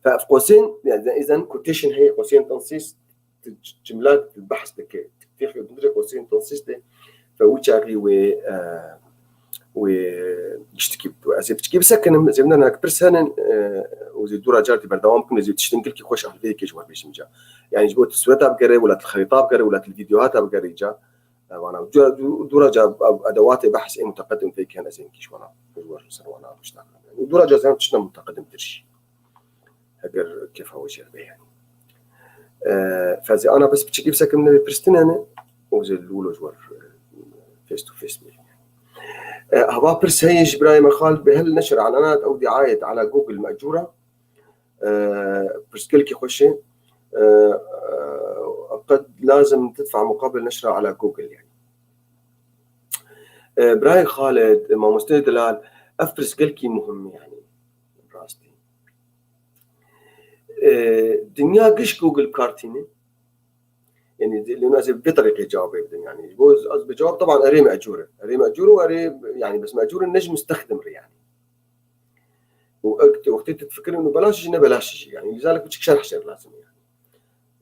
Fe ev qosên, yani, îzen quotation heye, qosên tensîs, tu c-, cimlak tu behs dike, tu têxê bindirê qosên tensîs de, fe wî çaxî wê, e, wê giştikî bitu. Ez ê piçkî bisekinim, ez ê binanek pirs henin, e, û zê dûra car tê berdewam bikim, ez ê tiştin gilkî xweş alvê yekê ji we bêjim ca. Yani, ji bo tu sureta bigere, wela tu xerîta bigere, wela tu vîdyohata bigere ca. Vana, dû-, dû-, dûra ca ev edewatê behs ê muteqedim fêkiyan ez ên kîş wana, ji wer ser wana bişta. Û dûra ca zan tiştna muteqedim tir jî. Heger kefa we jêr be yani. E, fezê ana bes piçikî bisekim ne pirstinene, û zê lûlo ji wer, e, face to face bê. E, hava pirs heye ji birayê me Xalid, bi hel neşr elanat ew diayet ala Google me'cûra. E, pirs gelkî xweş e. E, e, qed lazim tidfa muqabil neşra ala Google yani. E, birayê Xalid, mamosteyê delal, ev pirs gelkî muhim e yani. Rastî. E, dinya giş Google kartîne. Yani, lê ez ê bi vê terîqê cewabê bidim yani. Ji bo ez, ez bi cewab, teban, erê me'cûr e. Erê me'cûr û erê, yani, bes me'cûr e ne ji mustexdim re yani. Û ek, wextê tu difikirin û belaş jî ne belaş jî yani. Lizalik biçik şerh şer lazim yani.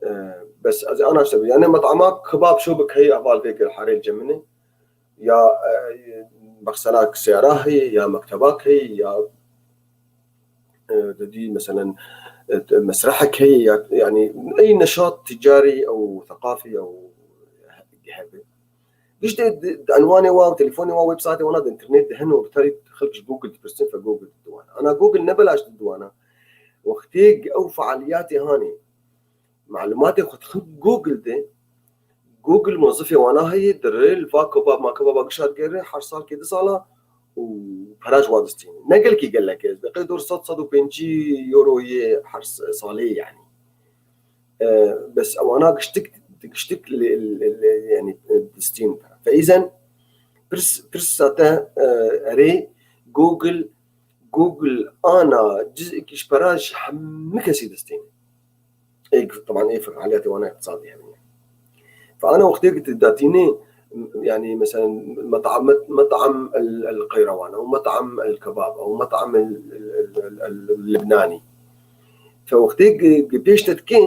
E, bes ez ana işte yani met'ama kebab şo bi keyî heval vê gel harê cemine. Ya, e, bexsela seyara heye, ya mekteba heye, ya, e, didî, meselen, e, mesrehek heye, ya, yani, ey neşat ticarî ew theqafî ew hebe. Giştê di, di enwanê wa û telefonê wa, websaytê wana di internet de hene û bi terî xelk ji Google dipirsin, fe Google didiwana. Ana Google ne belaş didiwana. Wextê ew fealiyatê hanê, malûmatê xwe dixin Google de, Google mozifê wana heye, dire li va kebab ma kebaba gişa digere, her salkê du sala û pera ji wa distîne. Ne gelkî gelek e, ez diqê dor sed, sed û pêncî euro yê her s-, salê yani. E, bes ewana giştik, giştik li, li, li, yani, e, distîn. Fe îzen pirs, pirsa te, e, erê Google, Google ana cizekî ji pera ji hemû kesî distîne. Ê, teban ê fealiyetê wana iqtisadî hene. Fe ana wextê ku tu datînê, yani, mesela, metam, metam el, el qeyrewan, ew metam el kebab, ew metam el, el, el, el, el libnanî. Fe wextê ku, ku pêş te dike,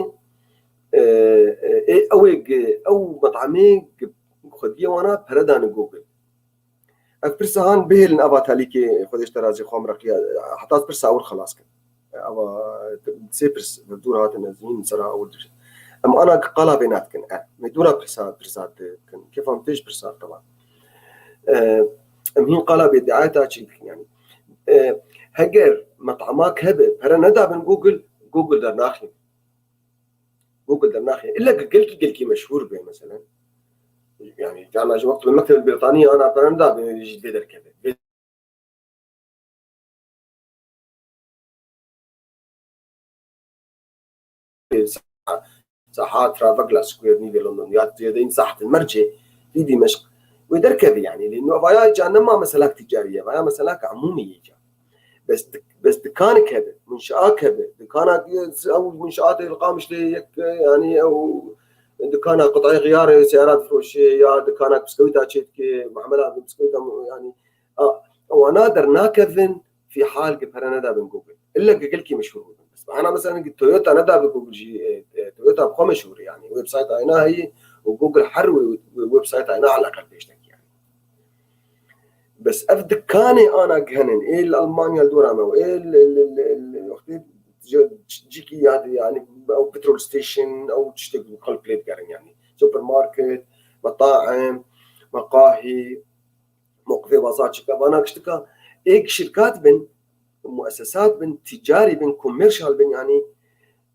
e, e, ê, ew ê ku, ew metamê ku xwediyê wana pere dane Google. Ev pirsa han bihêlin, eva talîkê Xwedê ji te razî, xwe em reqiya, heta ez pirsa ewil xelas kim. Eva sê pirs li dûr hatin, ez hîn sera ewil dûr. Em ana qala vê nadikin. E, me dûra pirsa, pirsa dikin. Kêfa min tê ji pirsa tevan. E, em hîn qala vê diayeta çî dikin yani. E, heger met'amak hebe, pere nedabin Google, Google dernaxin. Google dernaxê. Îlla ku gelkî, gelkî meşhûr be, meselen. Yani, carna ji wextu li Mektebê Brîtanî ana pere neda be, jî vê derkeve. Vê saha, saha Trafalgar Square, nîvê London, ya zêde în saht mercê, vî Dîmeşq. Wê derkeve yani. Lê no vaya ca nema meselak ticarî ye, vaya meselak emûmî ye ca. Bes dik-, bes dikanek hebe, munşaak hebe, dikana, ew munşaatê li Qamişlê yek, yani ew dikana qutayê xiyarê, seyara difiroşê ya dikana biskewîta çêdike, muamela biskewîta, yani, a, wana dernakevin fî hal ki pere nedabin Google. İlla ki gelkî meşhur bûbin. Bes ana mesela ki Toyota nedabi Google jî, e, e, Toyota bi xwe meşhur e yani. Websayta ayna heye û Google her we-, we-, websayta ayna eleqel pêş dekî yani. Bes ev dikanê ana gihenin, ê li Almanya li dora me û ê li, li, li, li, wextê ji, cîkî ya di, yani, ew petrol station, ew tiştê ku xelk lê digerin, yani, supermarket, metaim, meqahî, mewqifê bazar çika, vana giştika, êk şirkat bin, muessesat bin, ticarî bin, commercial bin, yani,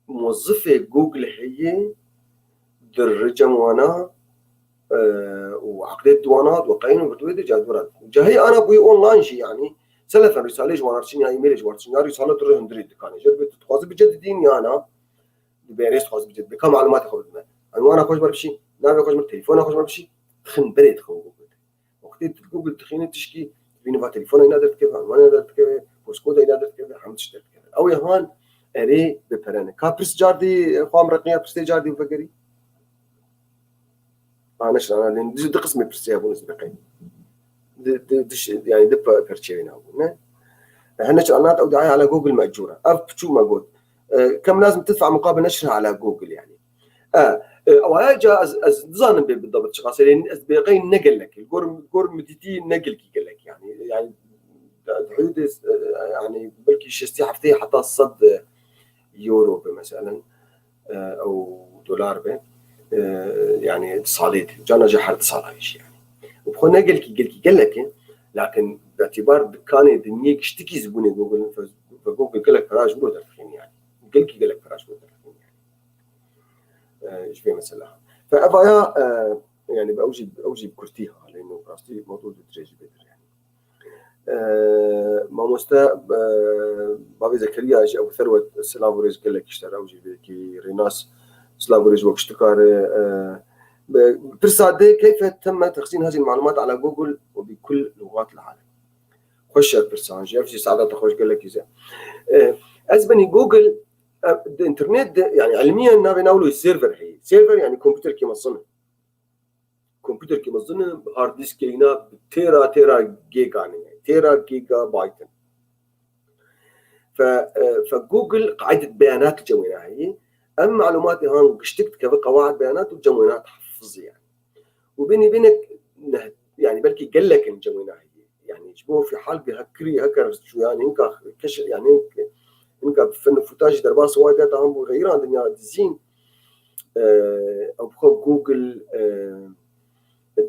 mozifê Google heye, di ricem wana, e, û eqdê di wana, di weqeyên û bi wê de ca dora. Ca heye ana bûye online jî, yani, selefen rîsalê ji wana diçin ya emailê ji wana diçin ya rîsale di rê hundirê dikanê. Jê bi tu dixwaze bicedidîn ya na, di berê dixwaze bicedidîn. Ka malumatê xwe bidime. Enwana xwe ji me re bişî, navê xwe ji me re, telefona xwe ji me re bişî, dixin berê dixin Google. Wextê tu Google dixînî tişkî, dibînî va telefona îna derdikeve, anwana îna derdikeve, postkoda îna derdikeve, hemû tişt derdikeve. Ew ê han erê bi pere ne. Ka pirs cardî, xwe em reqiya pirsê cardî vegerî? Ha, neşir ana lên, di, di qismê pirsê hebûn ez reqey. Di, di, di, yani di pe-, perçeyê nabû, ne? Hene çi anat ew diaya ala Google mecûra. Ev piçû me got. E, kem lazim tidfa muqabil neşrha ala Google yani. E, e, awaya ca ez, ez dizanim bê bidabit çiqas e, ez bêqey ne gelek. Gor, gor min dîtî ne gelkî gelek yani. Yani, di hudûdê, e, yani belkî şêstî heftê heta sed euro be meselen. E, ew dolar be. E, yani salê de. Cana jî her di sala jî yani. Û bi xwe ne gelkî, gelkî gelek e. Lakin bi îtibar dikanê dinyê giştikî zibûnê Google, ve Google gelek pera ji bo derdixîne yani. Gelkî gelek pera ji bo derdixîne yani. E, ji vê mesela. Fe evaya, e, yani, ew jî, ew jî bi kurtî ha, lê no rastî mewdû di dirêjî bê dir yani. E, mamoste, e, Bavê Zekeriya jî, Ebû Serwet, silav û rêz gelek ji te re, ew jî vêkî rênas, silav û rêz wek ji tu kare. E, bi-, pirsa dê, keyfe temme texzîn hazî l-malumat ala Google û bi kul lugat l-alem. Xweş e pirsan jî, ev jî saada te xweş gelekî ze. E, ez benî Google, e, di internet de, yani ilmiyen navê nawlo server heye. Server yani kompûterkî mezin e. Kompûterkî mezin e, hard diskê îna bi têra têra gêgan e. Têra gigabayt in. Fe, e, fe Google qaidet beyanat cem wêna heye. Em malumatê han giştik dikeve qawaid beyanat û cem wêna dihefizê yani. Û bênî bênek ne, yani belkî gelek in cem wêna heye. Yani ji bo fî hal bi hekirî heker çû yani hinka keş yani hinka fen û futa jî derbas wa de han bû xeyran dinya dizîn. E, ew bi xwe Google, e,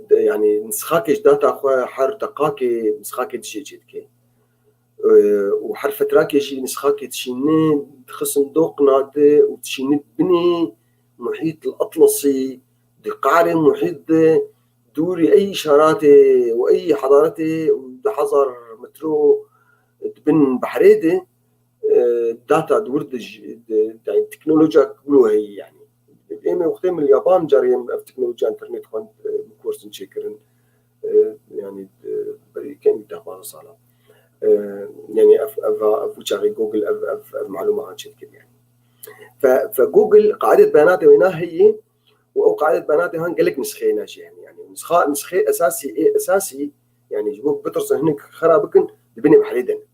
de, yani nisxakê ji data xwe her deqakê nisxakê dişê çê dike. E, û her fetrakê jî nisxakê dişîne, dixi sindoqna de û dişîne binê muhît l-atlasî, di qarê muhît de, dûrî ey îşaratê û ey hadaretê û du hezar metro di bin behrê de, e, data di wir de jî, de, yani teknolojiya wilo heye yani. Êm ê wextê min li Yaban carê em ev teknolojiya internet xwend, e, bi kursin çêkirin. E, yani, e, berî kengî deh pazdeh sala. E, yani ev, ev, ev çaxê Google ev, ev, ev malûma han çêdikir yani. Fe, fe Google qaidet beyanatê wêna heye û ew qaidet beyanatê han gelek nisxeyê ne jî hene yani. Nisxa, nisxê esasî, ê esasî, yani ji bo bitirsin hinek xera bikin, di binê behrê de ne.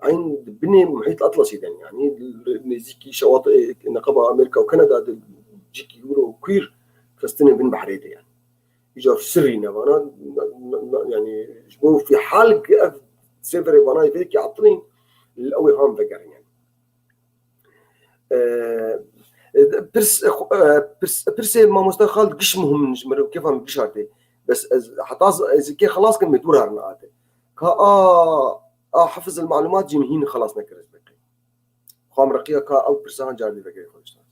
Eyn di binê muhît atlasî de ne. Yani nêzîkî şewatê neqeba Amerîka û Kanada de cîkî wilo queer xistine bin behrê de yani. Îcar sirrî ne vana, ne, ne, ne, yani ji bo fî hal ki ev serverê vana vêkî atilîn, li ew ê han vegerin yani. E, e, pirs, e, xu-, e, pirs, pirsê mamoste Xalid giş muhim ji min re kêfa min giş hatê. Bes ez heta z-, ez kê xelas kim me dûr harin ate. Ka a, a hifiz el malumat jî min hîn xelas nekir ez beqê. Xwam reqiya ka ew pirsan car dî vekirê xwe diştan.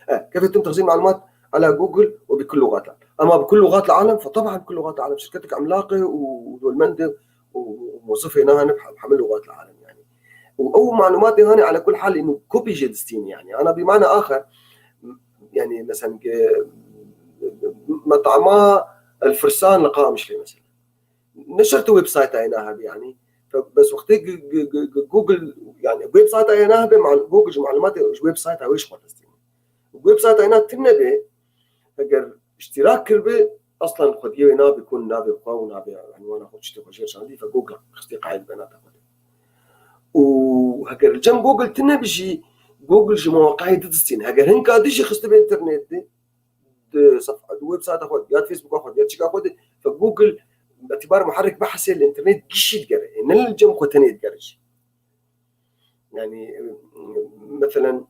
E, kevê tim texzîn malumat ala Google û bi kul lugat. Ama bi kul lugat alem, fe taban bi kul lugat alem. Şirketek emlaqê û, û dolmendê û, û mozifê nahane bi hemil lugat alem yani. Û ew malumatê hane ala kul hal inu kopî jê distîne yani. Ana bi mana axir, yani mesela ki, metama el firsan li Qamişlê mesela. Ne şert websayta ena hebe yani. Fe-, bes wextê g-, g-, g-, g-, Google, yani websayta ena hebe, mal-, Google ji malumatê ji websayta wê ji xwe destîne. Websayta ena tune be, eger iştirak kirbe, aslan xwediyê wê nabe kun navê xwe û navê, yani wana xwe tiştê xwe jêr şandî, fe Google xistê qayîl be nata xwe de. Û heger li cem Google tune be jî, Google ji mewaqeyê didistîne. Heger hinka dijî xistibe internet de, di sefha, di websayta xwe, ya di Facebooka xwe, ya di çika xwe de, fe Google îtibar muherrik behsê li internet gişî digere. Ê, ne li cem xwe tenê digere jî. Yani, e, meselen,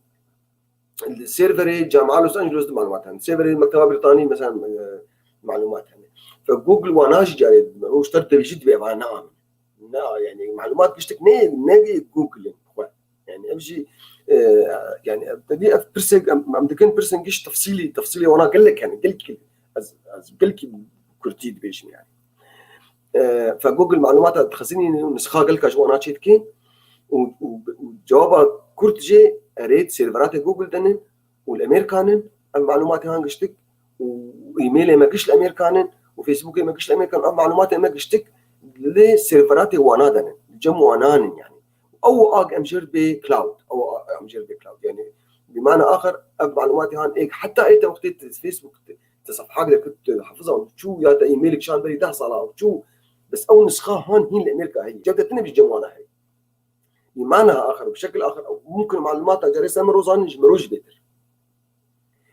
li serverê Camia Los Angeles de malumat hene. Serverê Mekteba Brîtanî, meselen, e, malumat hene. Fe Google wana jî carê dime. O ji te re jî dibe, wana ne amin. Na, yani malumat giştik ne, ne Google xwe. Yani ev jî, e, yani ev, tevî ev pirsek, em, em dikin pirsên giş tefsîlî, tefsîlê wana gelek hene, gelek, ez, ez gelekî kurtî dibêjim yani. E, fe Google malumata dixezinîne û nisxa gelka ji wana çêdike û, û, û cewaba kurt jê erê di serveratê Google de ne û li Amerîka ne, ev malumatê han giştik û e-mailê me giş li Amerîka ne û Facebookê me giş li Amerîka ne, ev malumatê me giştik li serveratê wana de ne, li cem wana ne yani. Ew ag em jêr bê cloud, ew a-, em jêr bê cloud yani. Bi mana axir ev malumatê han êk heta ê te wextê te Facebook te, te sefhak de kut te hafiza û çû ya te e-mailik şan berî deh sala û çû, bes ew nisxa han hîn li Amerîka heye. Cem te tune bi cem wana heye. Bi mana axir, bi şekil axir, mumkin malumata carê ser min rozanin ji mirov jî bêtir.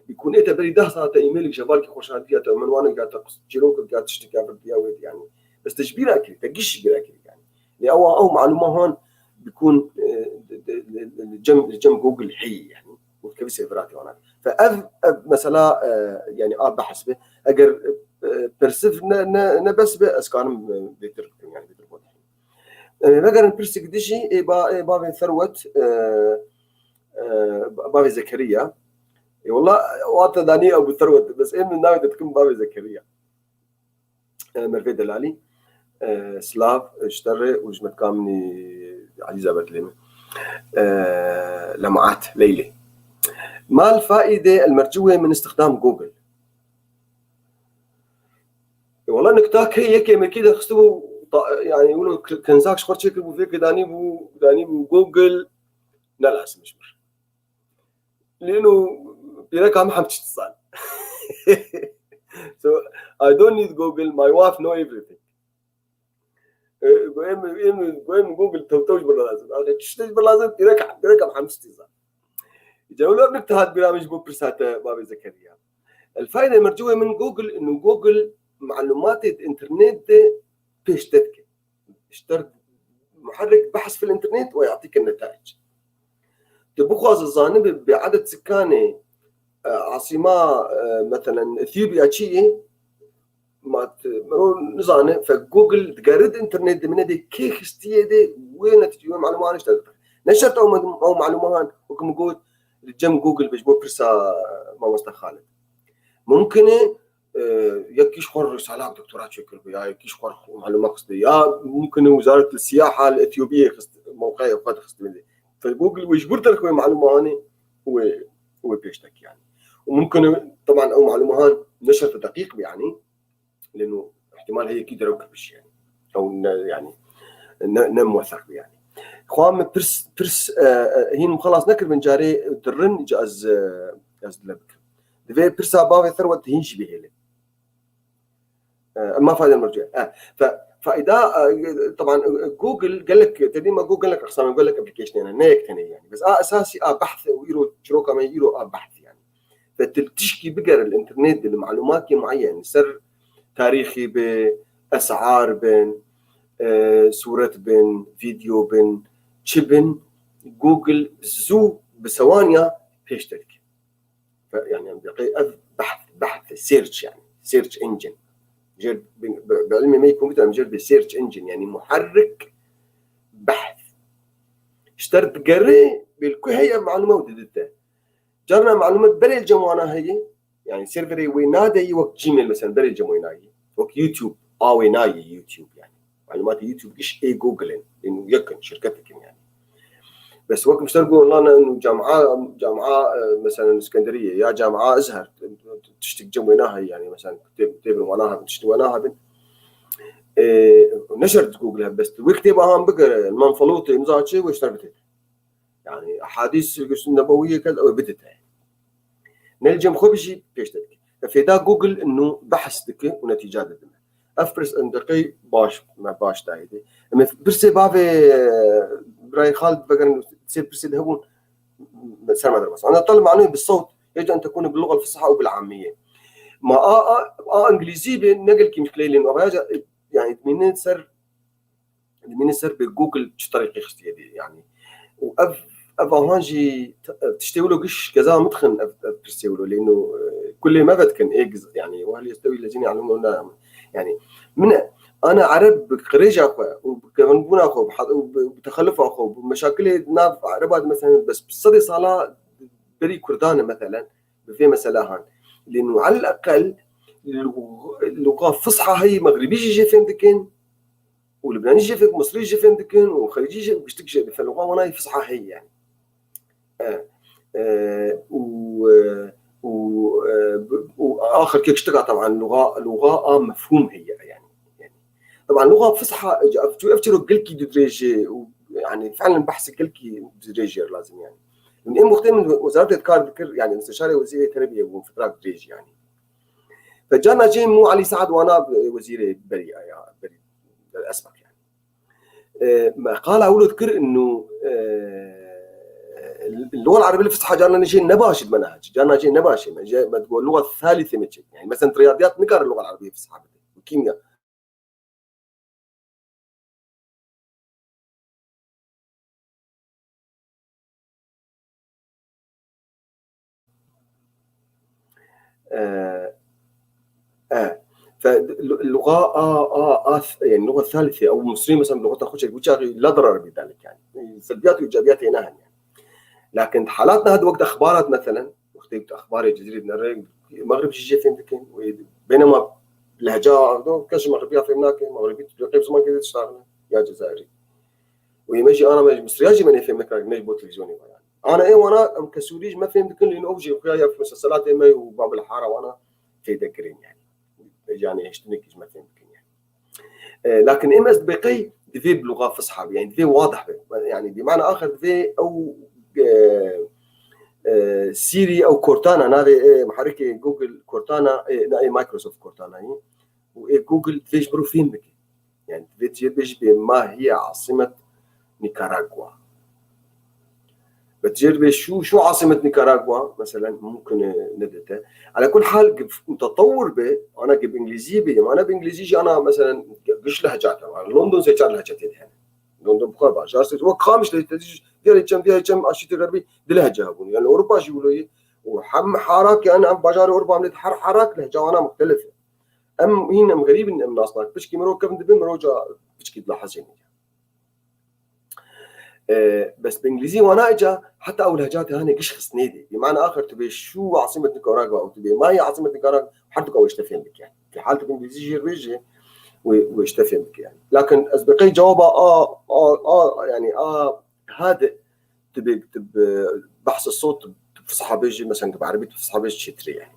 Bi kunê te berî deh saet te e-mailik ji hevalkî xweşandiya te, minwanek ya te, çîrokek ya tiştek ya vir diya wê yani. Bes te ji bîra kirî, te giş ji bîra kirî yani. Lê ewa ew maluma han bi kun, e, de, de, de, de, cem, cem Google heye yani. Û kevî serveratê wana. Fe ev, ev mesela, e, yani a behs be. Eger, e, persiv ne, ne, ne bes be, ez karim, e, bêtir bikim yani, bêtir bol. E, vegerin pirsik dijî, ê ba, ê bavê Serwet, e, e, bavê Zekeriya. E, wala, wate danî Ebu Serwet, bes ê min navê te dikim bavê Zekeriya. Mervê Delalî, e, silav, e, ji te re û ji metka min î Elîzabet lê min. E, Lemaat, Leylê. Ma l-faîde el-mercûe min istixdam Google. E, wela nikta kê yekê mekî derxistibû, ta-, yani, wilo k-, kenzak ji xwe çêkiribû, vê ke danîbû, danîbû Google, ne lazim ji min. Lêno pîreka min hemû tişt dizan. So, I don't need Google, my wife know everything. E, go em, em, go em Google tew tew ji min lazim. Axir tişt ji min lazim, pîreka, pîreka min hemû tişt dizan. Îca wilo nikte hat bîra min ji bo pirsa te, bavê Zekeriya. El-faîde mercûe min Google, inu Google malumatê di internet de pêş te dike. Ji te re muherrik behs fil internet ve yatîke netaic. Tu bixwaze zanibî bi edet sikanê, e, asîma, e, meselen Ethiopia çi ye, ma tu, mero nizane, fe Google digere di internet de mine de kê xistiye de wê netîce, wê maluman işte. Ne şert ew, ew maluman, wek min got, li cem Google be ji bo pirsa mamosta Xalid. Mumkin e, e, yekî ji xwe risalak doktora çêkiribû, ya yekî ji xwe malumat xistibû, ya mumkin e Wezaret Siyaha li Etiyopiyê xist, mewqeyê xwe dixistibû. Fe Google wê ji vir derxê wê malumanê wê, wê pêş te kî yani. Û mumkin e, teban ew maluman ne şert deqîq be yani. Lêno ihtimal heye kî derew kiriş yani. Ew ne yani, ne, ne muweseq be yani. Xwe min pirs, pirs, e, e, hîn min xelas nekiribin carê dirin, ca ez, e, ez dile bikim. Divê pirsa bavê Serwet hîn jî bihêlin. E, emma fayda mercû. E, fe, fayda, e, teban, e, Google gelek, tedî me Google gelek exsamên, gelek application hene, ne yek tenê yani. Bes a esasî a behth û îro çiroka me îro a behth yani. Ve tu tişkî bigere li internet de li malumatê muayyen, li ser tarîxî be, esar bin, e, sûret bin, vîdeo bin, çi bin, Google zû bi sewaniya pêş te dike. Fe, yani, em dê qey ev behth, behth, search yani, search engine. Jêr bi, bi, bi ilmê me yê kompûter em jêr bê search engine, yani muherrik behth. Ji te re digere, bê li ku heye ev malumat didite. Carna malumat berê li cem wana heye. Yani serverê wê nadeyî wek Gmail mesela berê li cem wê nayî. Wek YouTube, a wê nayî YouTube yani. Malumatê YouTube giş ê Google in. Ên yek in, şirketek in yani. Bes wek min ji te re got, lan ên camia, camia, e, mesela Iskenderiyê ya camia Ezher, tiştek cem wê naheyî yani, mesela kitêb, kitêbên wana hebin, tiştên wana hebin. E, ne şert Google hebe, bes tu wê kitêba han bigere, Manfelotê, imza çi, wê ji te re bidê. Yani hadîs Gulsün Nebewiyê ke ew bidite. Ne li cem xwe bijî pêş te dike. Fêda Google inu behs dike û netîca didime. Ev pirs endeqey baş, me baş dayê de. Em pirsê bavê, e, birayê Xalid vegerin, sê pirsê de hebûn, ser me derbas. Ana tal manu bi sawt, yecib en tekunu bil lugha al fusha ew bil ammiye. Ma a, a, a İngilizî be, ne gelkî mişkileyê lê, ama ya, yani, dibînin ser Dimîne ser bi Google çi terîqî xistiye dî, yani. Û ev, ev ahan jî t-, tiştê wilo giş keza min dixin ev, ev pirsê wilo, lê no, e, kulê me vedikin, ê giz-, yani, wahli estewî lezîne ya'lemun na ya'lemun. Yani, min e, ana Ereb bi qirêja xwe û bi kevinbûna xwe, bi ha-, û bi, bi texellufa xwe, bi meşakilê nav Ereba de, mesela, bes bi sedê sala berî Kurdan e, mesela, bi vê mesela han. Lê no, alel eqel, lug-, luga fisha heyî, Mexribî jî jê fêm dikin, û Libnanî jê fêm, Misrî jê fêm dikin û Xelîcî jê, giştik jê, felûxa wana yî fisha heye yani. E, e, û, e, û, e, û axirkê giştika teban lûxa, lûxa a mefhûm heye yani. Yani. Teban lûxa fisha, ev çi-, ev çîrok gelkî dirêj e û yani fiilen behsê gelkî dirêj e lazim yani. Min ên wextê min wezaretê kar dikir, yani musteşarê wezîrê terbiyê bûm fitrak dirêj yani. Fe carna jê mû Elî Sead wana wezîrê berî ya, berî esbak yani. E, me qala wilo dikir inu, e, lugha Erebî li fisha carna jê nebaş e, me nehaç. Carna jê nebaş e, me jê, me digo lugha thalîse me çek. Yani mesela riyadiyat nikare lugha Erebî fisha bide. Kimya. E, e, fe, lu-, lugha a, a, a, yani lugha thalithe, ew Misrî mesela lugheta xwe çek, wî çaxî la darar bi dalik yani. Selbiyat û îcabiyat hê ne hene yani. Lakin halat ne hadi wekî exbarat mesela, wextê wekî exbarê Cizîrê dinere, Mexrib jî jê fêm dikin, wê, bênema Heca do kes ji Mexribiya fêm nake, Mexribî tu qeyb ziman kê diştaxne ya Cezayirî. Û yê me jî ana me ji Misriya jî me nê fêm nekir, ne ji bo televîzyonê ve yani. Ana ê wana em ke Sûrî ji me fêm dikin, lê ew jî xuya ya museselatê me û Babil Hara wana fêde kirin yani. Yani hiştinek ji me fêm dikin yani. E, lakin em ez dibe qey divê bi luxa fisha be, yani divê wadih be. Yani bi mana axir divê ew, e, e, Siri ew Cortana, navê, e, muherikê Google Cortana, e, na, e, Microsoft Cortana ye. Û ê Google divê ji biro fêm bike. Yani divê tu jê bêjî bê ma hiye asimet Nikaragua. Ve tu jê bê şu, şu asimet Nikaragua, mesela, mumkin e, nedete. Ala kul hal, gi-, mutetewir be, ana gi bi İngilizî be, ana bi İngilizî jî ana, mesela, giş lehcat, ana London se çar lehcetê de hene. London bu kadar baş. Aslında o kamiş lehcet, diğer içem, diğer içem, aşitî garbî, di lehce bûn. Yani Avrupa jî wilo ye. Û hem harak, yani hem bajarê Avrupa, millet her harak lehca ana muhtelif e. Em hîn em xerîb in, em nas nakin. Piçkî mirov kevin dibin, mirov ca piçkî dila hezê nîne. E, bes bi îngilîzî wana îca heta ew lehcatê hanê giş xistnê dê. Bi mana axir tu bê şu asimet Nikaragua û tu bê mayî asimet Nikaragua, her du ka wê işte fêm bike. Ki hal tu bi îngilîzî jê bêjê, wê, wê işte fêm bike yani. Lakin ez bi qey cewaba a, a, a, yani a hade tu bê, tu bi behsa sot, tu fisha bêjî, mesela tu bi erebî tu fisha bêjî çêtir e yani.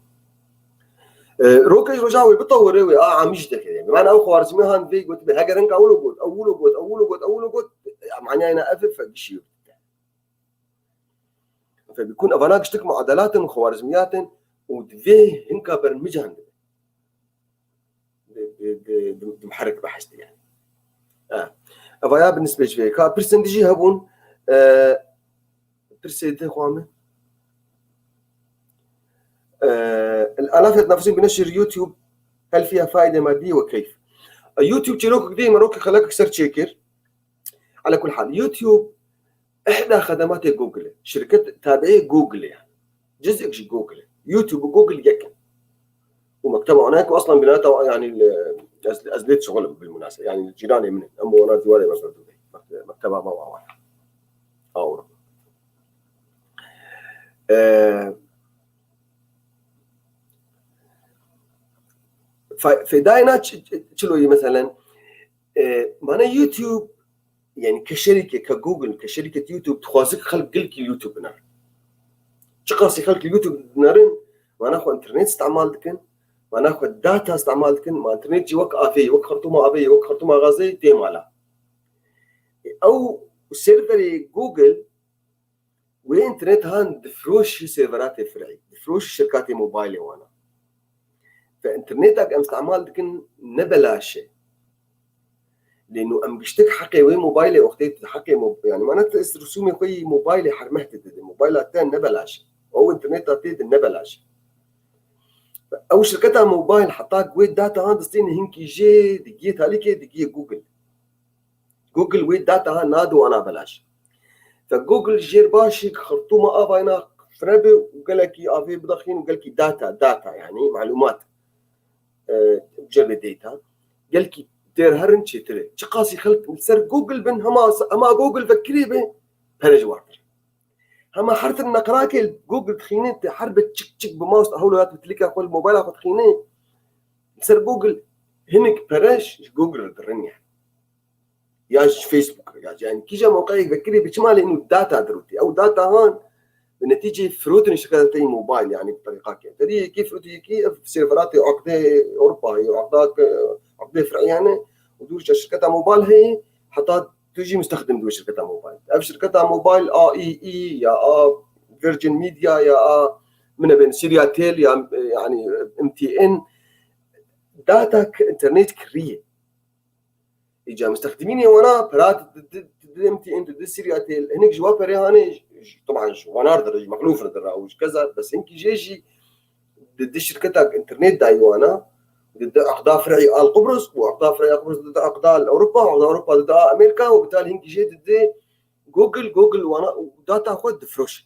E, roke ji roja wê bitewire wê a amî jî derkeve. Bi mana ew Xwarizmî han vê gotibê, heger hinka wilo got, ew wilo got, ew wilo got, ew wilo got, e, manaya ena ev e, fe gişî wê bidide. Fe bikun evana giştik muadelat in, Xwarizmiyat in û divê hinka bermican dibe. Di, di, di, di, di muherrik behs diye. Ha. Evaya bi nisbet ji vê. Ka pirsên dijî hebûn, e, pirsê di xwe min. E, الآلاف يتنافسون بنشر يوتيوب، هل فيها فائدة مادية وكيف؟ E, YouTube çîrokek dê me rokê xelekek ser çêkir. Ala kul hal, YouTube ihda xedematê Google e. Şirket tabiê Google e yani. Cizek ji Google e. YouTube û Google yek in. Û mekteba wana ku aslan binata yani li, ez, ez lê dişixulim bilmûnasebe. Yani cîranê min in. Em bi wana dîwarê me berdû bê. Mekte-, mekteba me wa wana. Awro. Ee, fa-, fêdayê na çi, çi, çilo ye meselen? Ee, mane YouTube, yani ke şerîke, ke Google, ke şerîket YouTube, dixwazik xelk gilkî YouTube binerin. Çiqasî xelk YouTube binerin, mana xwe internet istemal dikin, mana xwe data istemal dikin, ma internet jî wek avê, wek xertûma avê, wek xertûma gazê tê mala. Ew serverê Google wê internet han difiroşî serveratê fir'î, difiroşî şirkatê mobilê wana. Fe interneta em istemal dikin ne belaş e. Lê nû em giştik heqê wê mobilê wextê tu heqê mo-, yani mana tu rûsûmê xwe yî mobilê hermeh te dide. Mobilat te ne belaş e. Ew interneta tê de ne belaş e. Ew şirketa mobil heta ku wê data han distîne hinkî jê digiyê talîkê digiyê Google. Google wê data ha nade wana belaş. Fe Google jêr başî xirtûma avayna fire be û gelekî avê bidaxîn û gelkî data, data yani malumat, e, cemê data. Gelkî têr herin çêtir e. Çiqasî xelk li ser Google bin hema, hema Google vekirî be pere ji wartir. Hema her tim neqrakê Google dixîne, te her bi çik çik bi mouse hewlo ya tu tilika xwe li mobila xwe dixîne, li ser Google hinek pere ji Google re dirin yani. Ya ji Facebook re, ya ji, yani kîja mewqeyek vekirî bi çima lê û data dirûtî. Ew data han bi netîcê firotin şirketa te yî mobil yani bi terîqa ke. Te dî yekî firotî yekî ev serveratê aqdê Ewropa yî, aqda ke, aqdê fir'î yani û dûr şirketa mobil heye heta tu jî mustexdim dibî şirketa mobil. Ev şirketa mobil a E E ya a Virgin Media ya a min e bên Siriatel ya, e, yani M T N data k-, internet kiriye. Îca mustexdimînê wana pera di, di, di, di M T N, di, di Siriatel, hinek ji wa perê hanê, j-, j-, taban ji wanar dir, ji mexlûf dir, ew ji keza, bes hinkî jê jî di, di şirketa internet dayî wana, di, di aqda fir'î al Qubrus, û aqda fir'î al Qubrus di, di aqda al Ewropa, û aqda Ewropa di, di a Amerîka, û bital hinkî jê di, di Google, Google wana, û data xwe difiroşe.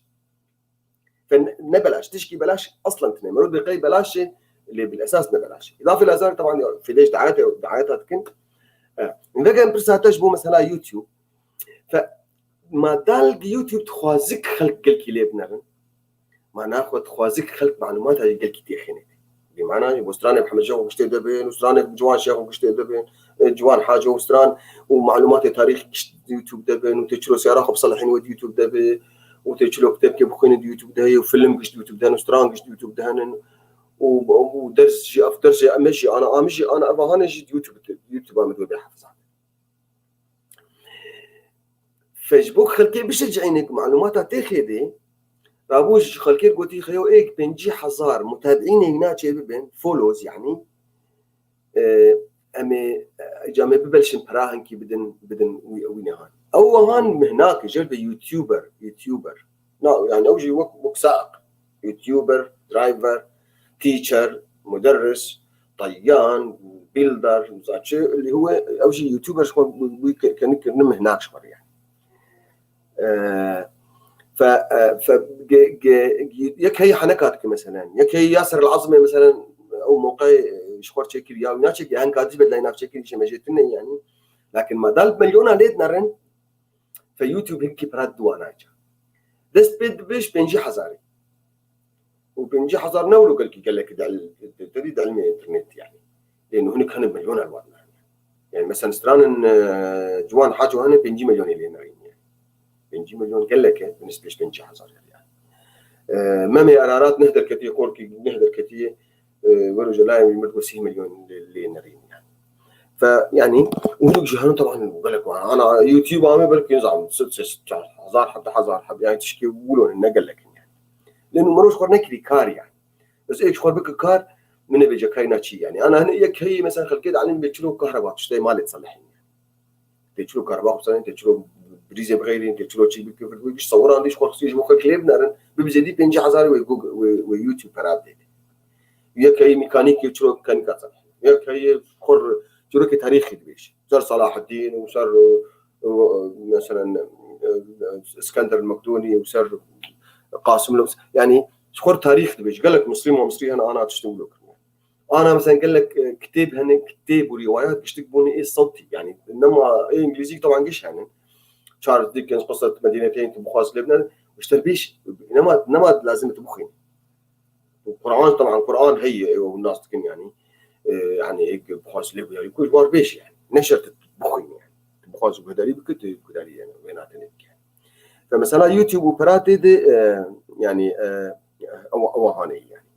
Fe ne, ne belaş, tişkî belaş aslen tine. Merû dibe qey belaş e, lê bil esas ne belaş e. Îdafê lazar taban fêdê ji daeta, daeta dikin. E, vegem pirsa te ji bo mesela YouTube. Fe ma dal di YouTube dixwazik xelk gelkî lê binerin. Ma naxwe dixwazik xelk malûmata gelkî têxîne. Mana, bo stranê Mihemed Şêx û giştê de bin, û stranê Ciwan Şêx û giştê de bin, e, Ciwan Hac û stran û malûmatê tarîxî gişt YouTube de bin, û tê çilo siyara xwe biselihîn wê di YouTube de bi, û tê çilo kitêbkê bixwînin di YouTube de heye, û film gişt YouTube de hene, û stran gişt YouTube de hene, û, û ders jî, ev dersê em jî, ana, em jî, ana, ev hanê jî YouTube, YouTube em dibê hafizan. Fe ji bo xelkê bişecîne ku malûmata tê xêdê, rabû ji xelkê gotî xeyo êk pêncî hezar mutabînê wîna çê bibin, follows yani, e, em ê, e, ca me bibelşin pera hinkî bidin, bidin wî, wî nehan. Ew wehan mihnake, jêr be YouTuber, YouTuber. Na, yani ew jî wek, wek saiq, YouTuber, driver, teacher, muderris, teyyan, builder, za çi, li hû ew jî YouTuber ji xwe wî ke-, kenik kirine mihnak ji xwe re yani. E, fe, e, fe, ge, ge, ge, yek heye heneka dike meselen. Yek heye Yasir El Azmê meselen ew moqe, e, ji xwe çêkir ya wîna çêkir, henka dî bedlayî nav çêkir, îşe me jê tune yani. Lakin ma dal milyona lê dinerin, fe YouTube hinkî pira diwana ca. Dest pê dibe ji pêncî hezarê. Û pêncî hezar ne wilo gelkî gelek di il-, di, di, di ilmê internet yani. Lê nu hinek hene milyona li wan. Yani mesela stranin, e, Ciwan Haco hene pêncî milyonê lê nerîn yani. Pêncî milyon gelek e, bi nisbet pêncî hezar yani. E, Memê Ararat neh derketiye, Korkî neh derketiye, e, wero jelayê wî mird sî milyon lê, lê nerîn yani. Fe yani, û hinek jî hene taban gelek wan. Ana YouTube ame belkî nizam, sed, sed, çar hezar heb, hezar heb, yani tişkê wilo ne gelek yani. Lê nu mero ji xwe nekirî kar yani. Ez ê ji xwe bike kar, min ê bêje kayna çi yani. Ana hene yek heyî mesela xelkê de elîn bê çilo kahreba tiştê malê diselihîn yani. Tê çilo kahreba xwe diselihîn, tê çilo brîzê bixeyrîn, tê çilo çî bike, vir, vir, sewran dî ji xwe xisî ji bo xelk lê binerin, bi bizêdî pêncî hezarê wê Google, wê, wê YouTube pera bidê. Yek heyî mekanîkê çilo mekanîka diselihîn. Yek heyî xwe çirokê tarîxî dibêje. Ser Salaheddîn û ser, e, e, mesela, e, Iskender Mekdonî û ser Qasim Lewis. Yani, ji xwe tarîx dibêje. Gelek Misrî ma Misrî hene ana tiştê wilo kirine. Ana mesela gelek, e, kitêb hene, kitêb û rîwayat giştik bûne ê sewtî. Yani, nema ê îngilîzî taban giş hene. Charles Dickens, Qisset Medîneteyn, tu bixwaz lê biner. Ji te bêj, nema, nema lazim tu bixwînî. Quran, taban Quran heye, ew nas dikin yani. E, yani, ê bixwaz lê biner, ku ji wan bêj yani. Ne şert tu bixwînî yani. Tu bixwaz guhdarî bike, tu guhdarî yani, wê nate bike. Fe mesela YouTube û pera tê de, e, yani, e, ew, ew hanê yani.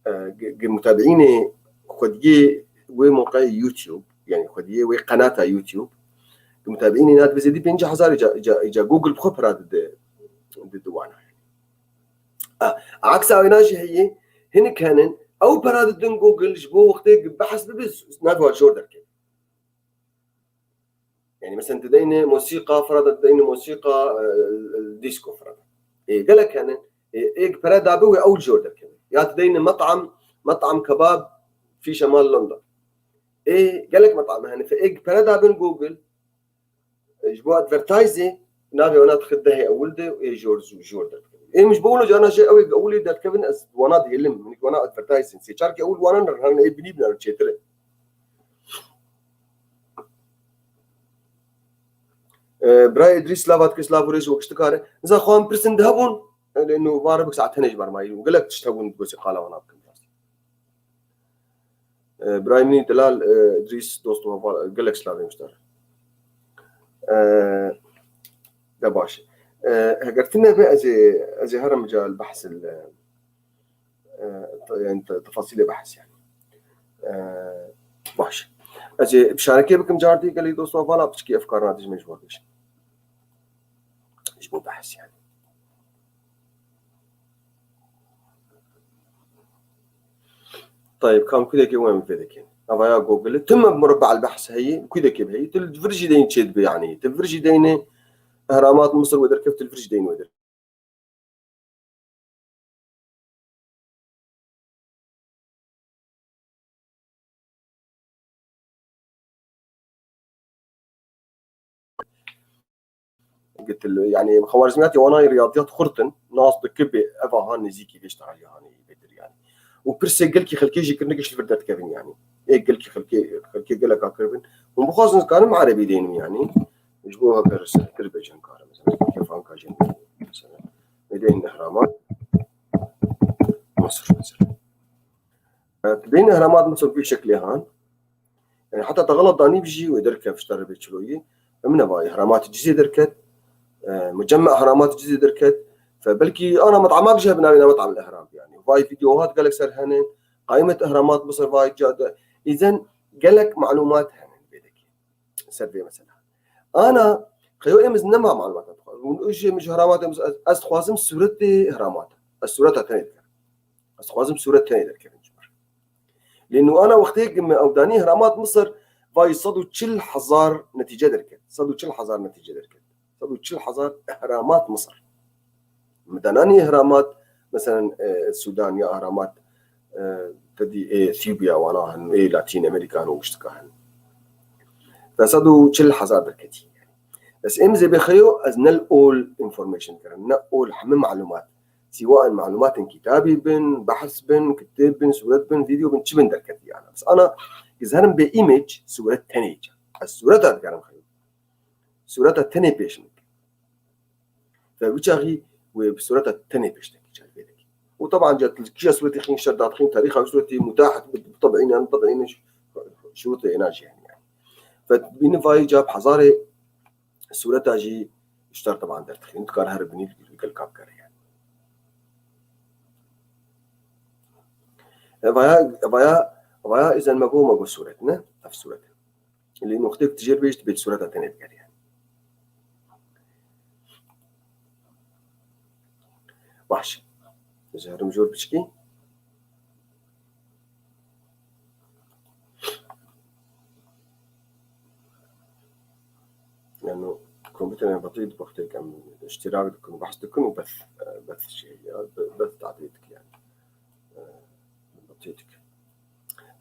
E, ge, ge mutabînê xwediyê wê moqeyê YouTube, yani xwediyê wê qenata YouTube, ge mutabînê na dibê zêdî pêncî hezar ca, ca, ca Google bi xwe pera dide, di, di wana. A, aksa wêna jî heye, hinek henin, ew pera didin Google ji bo wextê behs bibe, navê wan jor derkeve. Yani mesela tu deyne mosîqa firada, tu deyne mosîqa, e, e, disco firada. Ê, gelek hene, ê, êk pere dabe wê ew jor derkeve. Ya tu deyne metam, metam kebab, fîşe mal London. Ê, gelek metam hene, fe êk pere dabin Google, e, ji bo advertise, navê wana dixit dehê ewil de, ê, jor, jor derkeve. Ê, min ji bo wilo cana jê ew êk ewilê derkevin, ez wana dihêlim, min wana advertising, sê çar ke ewil wana nir, hene ê binî biner çêtir e. E, Birayê Îdrîs, silav hat, silav û rêz û kiştikar e. Niza xwe em pirsin di hebûn, e, lê nû vare bik saet tenê ji ber mayî. Gelek tişt hebûn, gosê qala wana bikim. E, birayê min delal, e, Îdrîs, dost û heval, gelek silavên ji te re. E, de baş e. E, heger tune be, ez ê, ez ê herim ca li behs li, e, te-, yani te-, tefasîlê behs yani. E, baş. Ez ê bişarekê bikim cardî gelek dost û hevala piçkî ev karna dijmin ji we bêjin. Ji bo behs yani. Tayib, kam kudekê wê em vê dikin. Avaya Google. Tüm murabba al-behs heyî, kudekê heyî. Tu li vir jî deyîn çê dibe yani. Tu vir jî deyîne Ehramat Misir wê derkevt, tu li vir jî deyîn wê derkevt. Gitil, yani xewarizmiyatê wana riyadiyat xurt in, nas dike bê eva han nêzîkî vê ştexalî hanê bêtir yani. Û pirsê gelkî xelkê jî kirine giş li vir derdikevin yani. Ê gelkî xelkê, xelkê geleka kiribin. Hûn bixwazin karim erebî deynim yani. Ji bo heger sertir be cem karim. Mesela, kefanka cem mesela. Medeyin Ehramat. Mısır mesela. Beyne ihramat Misir bi şeklê han. Yani heta te xelat danî bijî wê derkev ji te re bê çiloyî. Ve min evayî ihramat Cizê derket. E, mucemme ihramat Cizê derket. Fe belkî ana met'ama bijî hebin navê met'am ihram yani. Vay video hat gelek ser hene. Qaymet ihramat Misir vay cade. Îzen gelek malumat hene vê dekê. Ser vê mesela. Ana, xeyo em iz nema malumata dixwazim. Hûn ujê min ji ihramat em iz, ez, ez dixwazim sûretê ihramat. Ez sûreta tenê dikerim. Ez dixwazim sûret tenê derkevin ji ber. Lê nû ana wextê ki me ew danî ihramat Misir, vay sed û çil hezar netîce derket. Sed û çil hezar netîce derket. Sed û çil hezar ihramat Misir. Midananî ihramat, meselen, e, Sudan ya ihramat, e, tedî, e, Ethiopia wana hin, ê Latin Amerika hin û giştika hin. Ve sed û çil hezar derketî. Bes em zê bê xeyo, ez ne li ol information kirin, ne ol heme malumat. Sîwa en malumatên kitabî bin, behs bin, kitêb bin, sûret bin, video bin, çi bin derketî yana. Bes ana, gizerim bê image, sûret tenê ca. Ez sûreta dikerim xeyo. Sûreta tenê pêş min. Ve wî çaxî wê bi sûreta tenê pêştekî çar vê dekî. Û teban ca tu kîja sûretî xîn şer dadixîn, tarîxa wî sûretî mutah bi, bi tebîn, yan tebîn şûrutê êna jî hene yani. Ve bîni vayî ca bi hezarê sûreta jî ji te re teban derdixîn. Tu kar her binî gel kap kere yani. Evaya, evaya, evaya îzen me go, me go sûret ne? Ev sûret. Lê noqtê ku tu jê re bêjî, tu bê sûreta tenê digeriye. Baş. Ez herim jor piçkî. Yani kompûterên batî di wextê em îştirak dikin, behs dikin û bes, bes şey ya, bes tadî dikin yani. Batî dikin.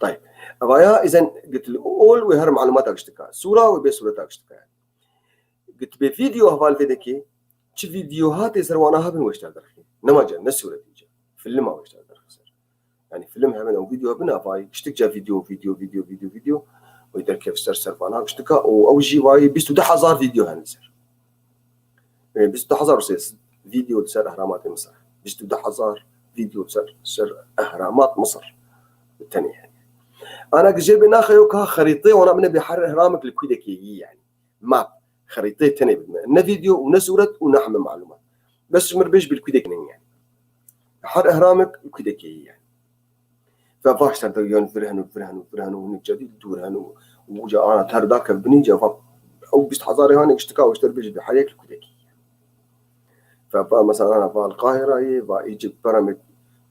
Tayeb. Evaya îzen gitil ol wê her malumata giştika. Sûra wê bê sûreta giştika yani. Git bê video heval vê dekê, çi video hatê ser wana hebin weşter derxî. Nema ca, ne sûretî ca. Filma weşter derxî ser. Yani film hebin ew video hebin, avayî giştik ca video, video, video, video, video. Wê derkev ser, ser vana giştika û ew jî vayî bîst û du hezar video hene ser. E, bîst û du hezar û sê sed video li ser ehramatê Misir. Bîst û du hezar video ser, ser ehramat Misir. Tenê hene. Ana gijê bê naxe yok ha xerîtê wana bine bê her ehramek li kûdekê yî yani. Map, xerîteyê tenê bidime. Ne video û ne sûret û ne heme malumat. Bes ji mir bêj bil kûdek nin yani. Her ihramek kûdekê yî yani. Ve vaş ser de yan vir heno, vir heno, vir heno, hinek cedîd dûr heno. Û ca ana ter da kev binî ca va ew bîst hezarê hane giştika û ji te re bêj bi her yek li kûdekê yî. Fe va mesela ana va li Qahirayê, va Egypt Pyramid,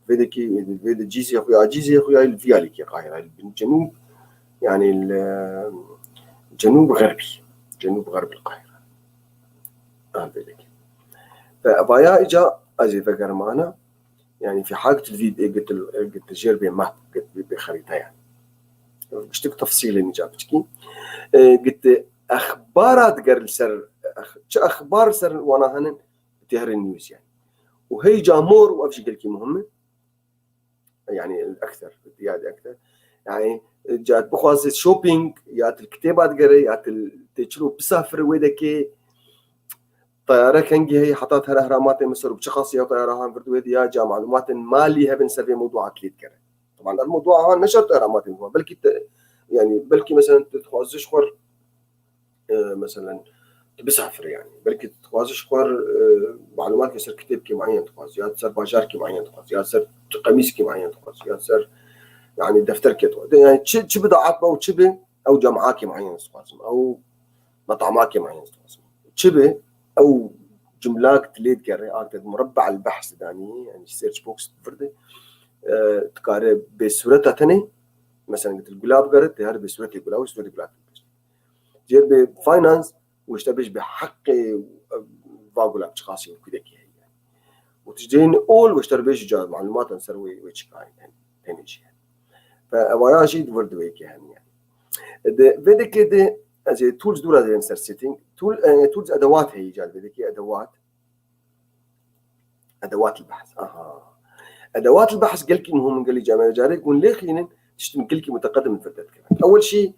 vê de kî, vê de Cîzê xuya, Cîzê xuya li viya lîkê Qahira, li bin cenûb, yani li cenûb xerbî, cenûb xerb li Qahira. An vê de kî. Fe vaya îca ez ê vegerim ana, yani fi hal git vî, git, git jêr bê map, git bê, bê xerîta yani. Giştik tefsîlê nîca piçkî. E, git exbara diger li ser, ex-, çi exbar ser wana henin, tê herê news yani. Û hey ca mor û ev jî gelkî muhim e. Yani ekser, yani ekser. Yani ca bixwaze shopping, ya til kitêba digere, ya til tê çilo bisafir wê dekê, tayare kengî heye, heta her ehramatê Misir û bi çi xasî ya tayara han virdi wê de ya ca malumatên malî hebin ser vê mewdua kilît digere. Teban ev mewdua han ne şert ehramatê Misir, belkî te, yani belkî mesela tu dixwaze ji xwe e, meselen, tu bisafir yani. Belkî tu dixwazî ji xwe, e, malumat li ser kitêbkî mueyen dixwazî, ya ser bajarkî mueyen dixwazî, ya ser qemîskî mueyen dixwazî, ya ser, yani, defterkê dixwazî. Yani, çi, çi bidaat be û çi be, ew cem'akî mueyen dixwazim, ew met'amakî mueyen dixwazim. Çi be, ew cimlak dilê digere, arte murabba el behs danî, yani, search box vir de, e, dikare bê sureta tenê, meselen, gitil gula bigere, tê her bê suretê gula û suretê gula. Cêr bê finance, û işte bêj bi heqê, e, va gula çiqasî û kudekî heye. Û tiştên ol û işte bêj ca malumatan ser wê, wê çikayên tenê jî. Fe evaya jî di vir di wê kê hene yani. De, vê dekê de, ez ê tools dûra dêrim ser setting. Tool, e, tools edewat heye ca vê dekê edewat. Edewat el-behs. Aha. Edewat el-behs gelkî muhim in, gelî camê carê hûn lê xînin, tiştin gelkî muteqedim li vir derdikevin. Ewil şî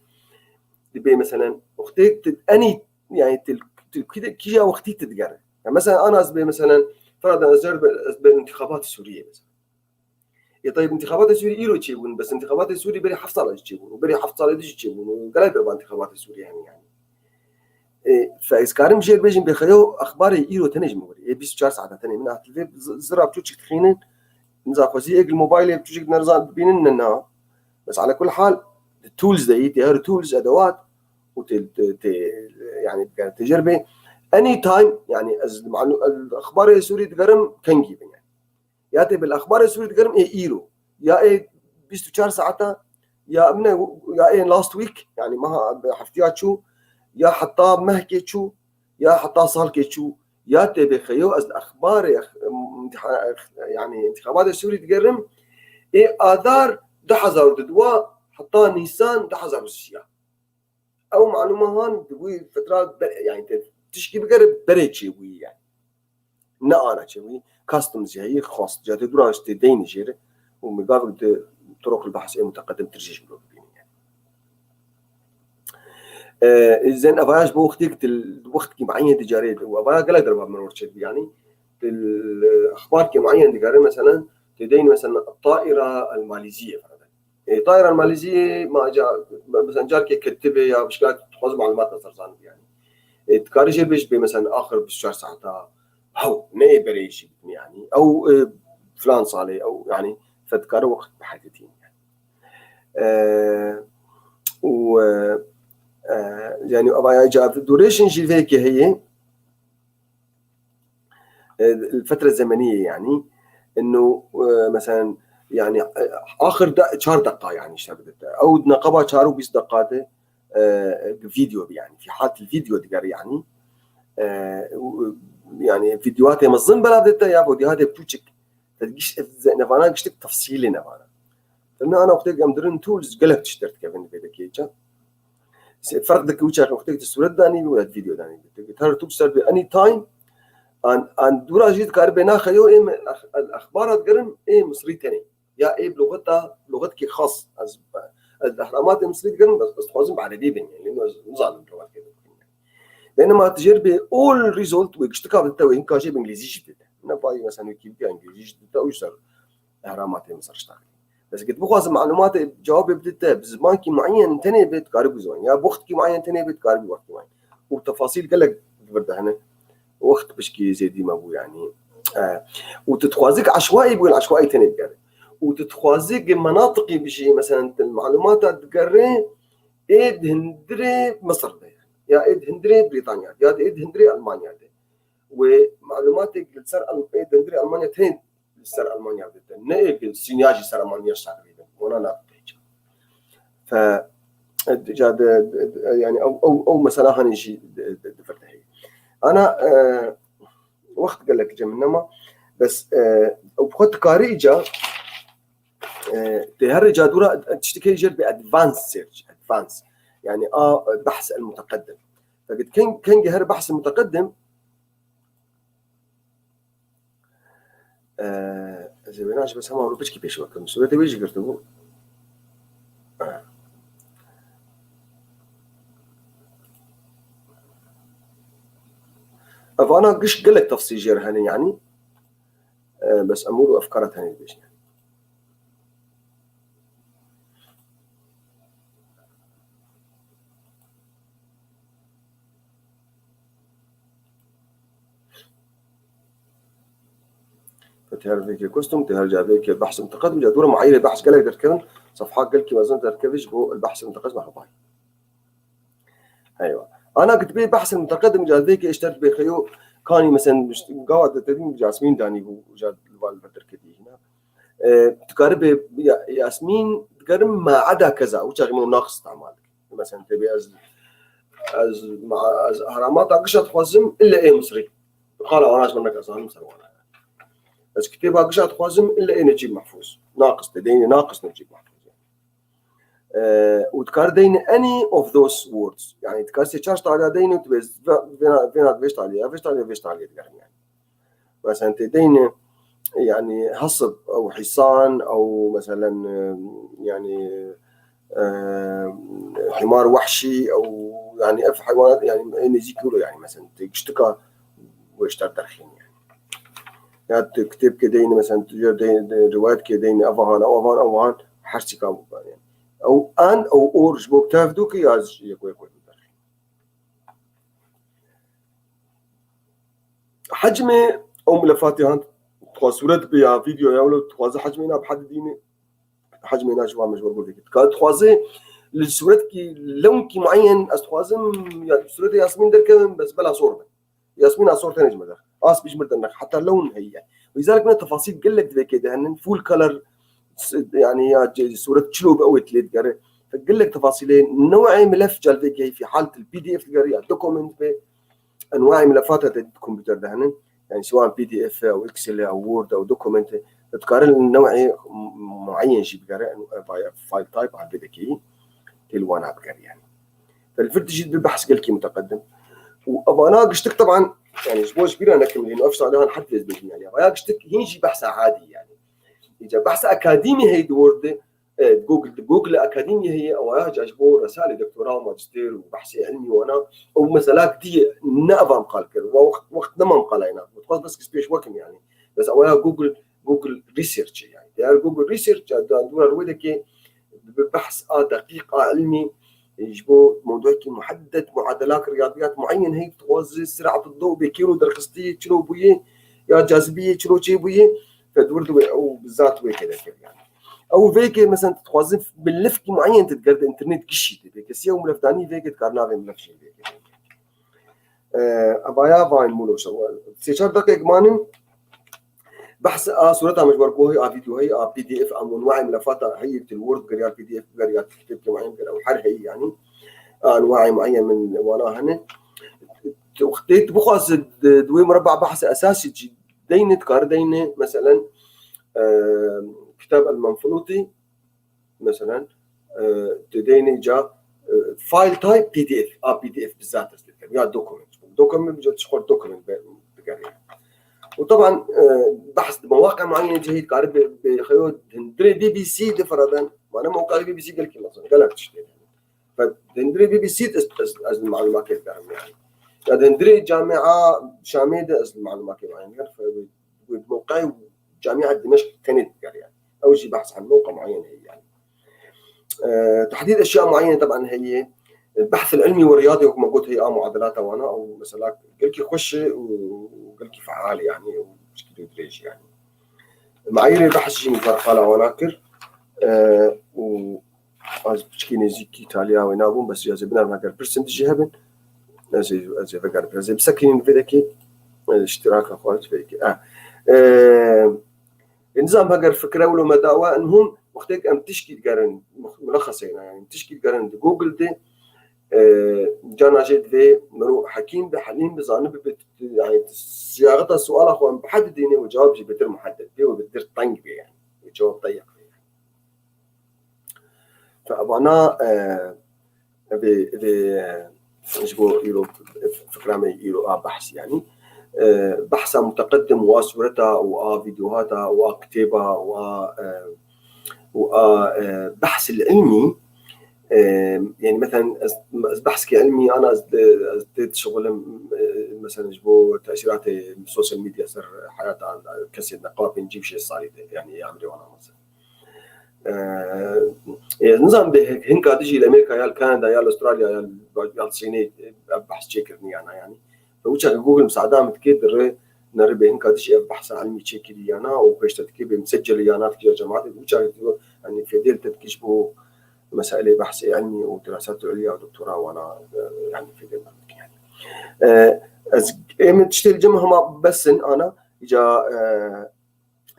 dibê, meselen, wextê tu enî, yani, tu, tu kî-, kîja wextî tu digere. Ya, mesela, ana ez bê, meselen, ferada ez zer be, ez bê intixabat Sûriyê, mesela. Ê, tayyib, intixabatê Sûrî îro çêbûn, bes intixabatê Sûrî berî heft sala jî çêbûn û berî heft salê dî jî çêbûn û gelek derbas intixabatê Sûrî hene yani. Ê, fe ez karim jê bêjim bê xeyo exbarê îro tenê ji min werî. Ê, bîst û çar saeta tenê min hat li vê z-, zira biçûçik dixînin. Niza xwezî êk li mobaylê biçûçik nerizan dibînin ne na. Bes ala kul hal, di tools de yî, tê her tools, edewat û tê, tê, tê, yani, digere têcerbê. Anytime, yani, ez, manu-, ez exbarê Sûrî digerim, kengî bin yani. Ya tê bil exbarê Sûrî digerim, ê îro. Ya ê bîst û çar saeta, ya min e, ya ê last week, yani, meha heftiya çû, ya heta mehkê çû, ya heta salkê çû, ya tê bê xeyo, ez exbarê, ex-, imtiha-, ex-, yani, intixabatê Sûrî digerim, ê Adar du hezar û dua heta Nîsan du hezar û sî. Ew malûma han di wî fitra be-, yani, te tişkî bigere berê çêbûyî yani. Ne ana çêbûyî, customs jî heyî xwest. Ca tê dûra tê deyni jêre û min gavik di turuq li behs ê muteqedim tir jî ji bo bibînin yani. Ee, zen evaya ji bo wextêk til, wextkî muayyen dicarê, û evaya gelek derba min orçe yani. Til, e, exbarkî muayyen digere, mesela, tê deyni, mesela, taira el Malîziyê, ferada. E, taira el Malîziyê, ma ca, mesela, carkê ketibê ya bişka dixwaz malumat da ser zanibî yani. E, dikarî jê bêj bê, mesela, axir bîst û çar saeta, hew, ne ê berê jî bitin yani. Ew, e, filan salê, ew, yani, fe dikare wext biheditîn yani. E, û, e, e, yani, ava ya ca duration jî vê yekê heye. E, fetre zemenî ye yani. Ino, e, mesela, yani, e, axir de, çar deqa yani işte bidite. Ew neqeba çar û bîst deqa de, e, video bi yani. Fi hal video diger yani. E, û, yani, videoatê mezin bela dite ya videoatê biçûçik. Te giş-, ev ze-, nevana giştik tefsîlê nevana. Te ne ana wextê em dirin tools gelek tişt derdikevin vê dekê ca. Se-, ferq dike û çaxê wextê tu sûret danî û ya video danî. Te her tools ser bi anytime an, an dûra jî dikare bê naxe yo ê me ex-, el-, exbara digerin ê Misrî tenê. Ya ê bi lugeta, lugetkî xas. Ez, ez ehramatê Misrî digerin, ez, ez dixwazim bi erebî bin. Yani, ez nizanim lugetkê bikin. Bênema tu jêr bê all result wê giştika dite wê hinka jê bi îngilîzî jî dite. Ne payî mesela Wikipedia îngilîzî jî dite û ji ser ehramatê Misir ştaxî. Bes git bixwazim malumatê cewabê bidite, bi zimankî muayyen tenê bê dikarî bizwan. Ya wextkî muayyen tenê bê dikarî wextkî muayyen. Û tefasîl gelek di vir de hene. Wext pişkî zêdî me bû yani. E, û tu dixwazî ki eşwaî bû, eşwaî tenê bigere. Û tu dixwazî ki menatiqî bijî, mesela, tu malumata digere, ê di hundirê Misir de, ya ê di hundirê Brîtanya de, ya ê di hundirê Almanya de. Wê malumatê li ser Al-, ê di hundirê Almanya tenê li ser Almanya de. Ne ê sînya jî ser Almanya şaxilî bin. Ona nabite hiç. Fe, ca de, de, de, yani ew, ew, ew mesela hanê jî de, de, de vir de heye. Ana, e, wext gelek cem nema. Bes, e, ew bi xwe dikarî îca, e, tê her îca dûra tiştekê jêr bi advanced search, advanced. Yani a, behs el muteqeddim. Fakat keng, keng her behs el muteqeddim, e, ez ê wêna ji bes hema rûpişkî pêş ve kim. Sûretê wê jî girtibû. Ev ana giş gelek tefsîl jêr hene yani. E, bes em wilo efkara tenê dibêjin. Tê her vê ke custom, tê her ca vê ke behs muteqedim, ca dûra muayirê behs gelek derkevin, sefha gelkî mezin derkevî ji bo behs muteqedim, merhaba. Eywa. Ana kitibê behs muteqedim, ca vê ke îşte dibê xeyo, kanî, mesela, gawa de tedîn Yasmîn danî bû, ca li van li vir derketî hîna. E, dikarî bê Ya-, Yasmîn digerim ma eda keza, û çaxî min naqis istemal dike. Mesela, tê bê ez, ez, ma-, ez ehramata gişa dixwazim, ille ê Misrî. Xala wana ji min neke, zanim ser wana. Ez kitêba gişa dixwazim, ille ê Necîb Mehfûz. Naqis, tê deyne naqis Necîb Mehfûz. E, û dikar deyne any of those words. Yani dikar sê çar taliya deyne û tu bê vê-, vêna, vêna vêş taliya, vêş taliya, vêş taliya digerim yani. Mesela tê deyne, yani, hesib ew hîsan ew, meselen, e, yani, e, himar wehşî ew, yani, ev heywanat, yani, ê nêzîk wilo, yani, mesela tê giştika wê ji te derxîn, yani. Ya tu kitêbkê deyne, mesela tu ya de, de, rivayet kê deyne, ev han, ev han, ev han, her çî ka bû yani. Ew an, ew or ji bo tev dû ki ya ji yek wek wek. Hecmê ew milefatê han, dixwaz sûret be ya vîdeo ya wilo dixwaze hecmê na bi hedi dîne, hecmê na ji wan me ji wer gul dikit. Ka dixwaze li sûretkî lewnkî mueyen ez dixwazim ya sûretê Yasmîn derkevim, bes bela sor be. Yasmîn a sor tenê ji me der. Aspî ji mir dernex. Heta lewn heye. Wî zarek me tefasîl gelek divê kê de henin. Full color s-, yani ya ce-, sûret çilo be ew ê tilê digere. Gelek tefasîlê new'ê milef cal vê gehî fî hal til P D F digere ya dokument be. Enwa'ê milefata te kompûter de henin. Yani siwan P D F e, ew Excel e, ew Word e, ew dokument e. Te dikare li new'ê muayyen jî bigere. Enwa'ê file type a vê de keyî. Tê li wana bigere yani. Te li vir dijî bi behs gelkî muteqedim. Û evana giştik teban, yani ji bo ji bîra nekim lê ev şalihan her tez bêjin yani. Evaya giştik hîn jî behsa adî yani. Îca behsa akademî heye di Word de, e, Google, di Google akademî heye, evaya ca ji bo resalê doktora û majistêr û behsê ilmî wana, ew mesela diye ne evan qal kir. Wa wext, wext nema qala ina. Dixwaz bes ki pêş wekim yani. Bes evaya Google, Google Research yani. Eğer Google Research ya da dûra wê de ke bi behs a deqîq a ilmî, e, ji bo mewduekî muheddet, muadelak, riyadiyat muayyen heye, dixwaze sirat ed-dew bê kêro derxistî, çilo bûye, ya cazibiyê, çilo çê bûye, fe dûr di wê, ew bi zat wê kê dekir yani. Ew vê kê, mesela, dixwaze milifkî muayyen te diger di internet gişî de, bê kesî ew milifdanî vê kê dikar navê milif jî vê kê. E, evaya vayên mûlo şewa. Sê çar deqek manin, behs a sureta me ji wer gohê, a vîdeoyê, a P D F, a enwa'ê milefata heye, til Word ger ya P D F ger ya kitêbkê muayyen ger ew her heye yani. A enwa'ê muayyen min wana hene. Wextê tu bixwaz di, di wê mureba behsê esasî jî deyne, dikare deyne, meselen, e, kitab el-Menfuluti, meselen, e, tu deyne ca, e, file type P D F, a P D F bi zat ez dikim, ya dokument. Dokument, ji xwe dokument be, bigere. Û teban, e, behs di mewaqe muayyen cihê dikare bi, bi xeyo hundirê B B C de firadan, mane mewqeyê B B C gelkî mezin, gelek tiştê. Fe hundirê B B C de ez, ez, ez li malûmakê digerim yani. Ya di hundirê camia Şamê de ez li malûmakê muayyen digerim. Fe wê, wê mewqeyê camia Dimeşq tenê diger yani. Ew jî behs an mewqe muayyen heye yani. E, tehdîd eşya muayyen teban heye. Behs ilmî û riyadê wek me got heye a muadelata wana û mesela gelkî xweş e û gelkî feal e yani û pişkî dirêj yani. Meayîrê behs jî min qala wana kir. E, û Ez piçkî nêzîkî taliya wê nabûm, bes ya zê binerim, heger pirsin dijî hebin, ez ê, ez ê vegerim. Ez ê bisekînim vê dekê, ez îştiraka xwe ji vê dekê. Ah. Ee, nizam heger fikre wilo me dawa, enhum wextêk em tişkî digerin, mulexeseyna, yani tişkî digerin di Google de, ee, cana jê divê mero hekîm be, helîm be, zanib be, yani siyaxeta suala xwe em bi hed dînê û cewab jî betir muheddet bê û betir teng bê yani. Û cewab deyeq bê yani. Fe evana, e, vê, vê, e, ji bo îro, fikra me îro a behs, yani, e, behsa muteqedim û a sureta û a vîdeohata û a kitêba û a, e, û a, e, behs ilmî, e, yani, mesela, ez, ez behskê ilmî ana ez, ez tê dişixulim, e, mesela, ji bo tesîratê sosyal medya ser heyata kesê neqabên cî şêst salî de, yani, emrê wan a mezin. Ee, e, nizam be hinka dijî li Amerîka ya li Kanada ya li Australya ya li, ya li Çînê, e, ev behs çêkirinî yana yani. Ve uçak Google misada min dike dire nere be hinka dijî ev behsa ilmî çêkirî yana û pêşte dike be misecelî yana dike ya cemaatê uçak diyor yani fedel te dike ji bo mesailê behsê ilmî û dirasat ulya û doktora wana, e, yani fedel yani. E, ez ê min tiştê li cem hema besin ana, îca, e,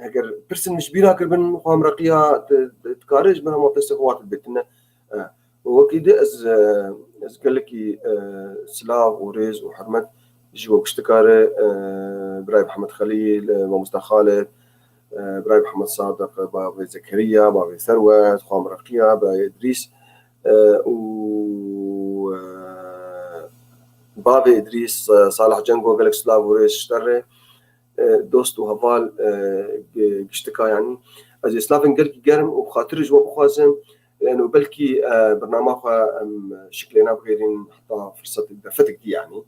Eger pirsin min ji bîra kiribin, xwe em reqiya, tu, tu dikare ji ber hema destê xwe hatibê tune. E, û wekî di ez, e, ez gelekî, e, silav û rêz û hurmet ji we kiştikare, e, birayê Mihemed Xelîl, e, mamosta Xalid, e, birayê Mihemed Sadiq, bavê Zekeriya, bavê Serwet, xwe em reqiya, birayê Idrîs, e, û, e, bavê Idrîs, e, Salih Cengo, gelek silav û rêz ji te re. E, dost û heval, e, gi-, giştika, yanî ez ê silavên gelkî germ û bi xatirê ji we bixwazim, yani, û belkî, e, bernama xwe em şiklê nabigêrîn heta firsetek derfetek dî, yanî.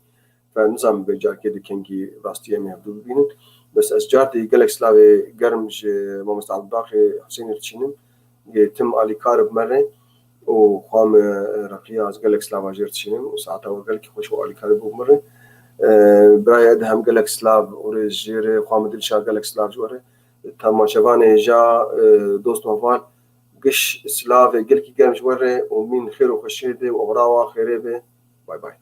Fe nizanim vê carkê di kengî rastî em ê hevdû bibînin. Bes ez car dî gelek slavê germ ji mamoste Abdulbaqê Husênê diçînim. Yê tim alîkar bi me re û xwe me reqiya ez gelek slava jê diçînim û saeta we gelkî xweş û alîkarî bû bi me re. E, birayê Edhem gelek slav û rê jê re, xwe me Dilşad gelek slav ji we re. Temaşevanê ja, e, dost û heval giş slavê gelkî germ ji we re û mîn xêr û xweşiyê de û oxira wa xêrê be. Bay bay.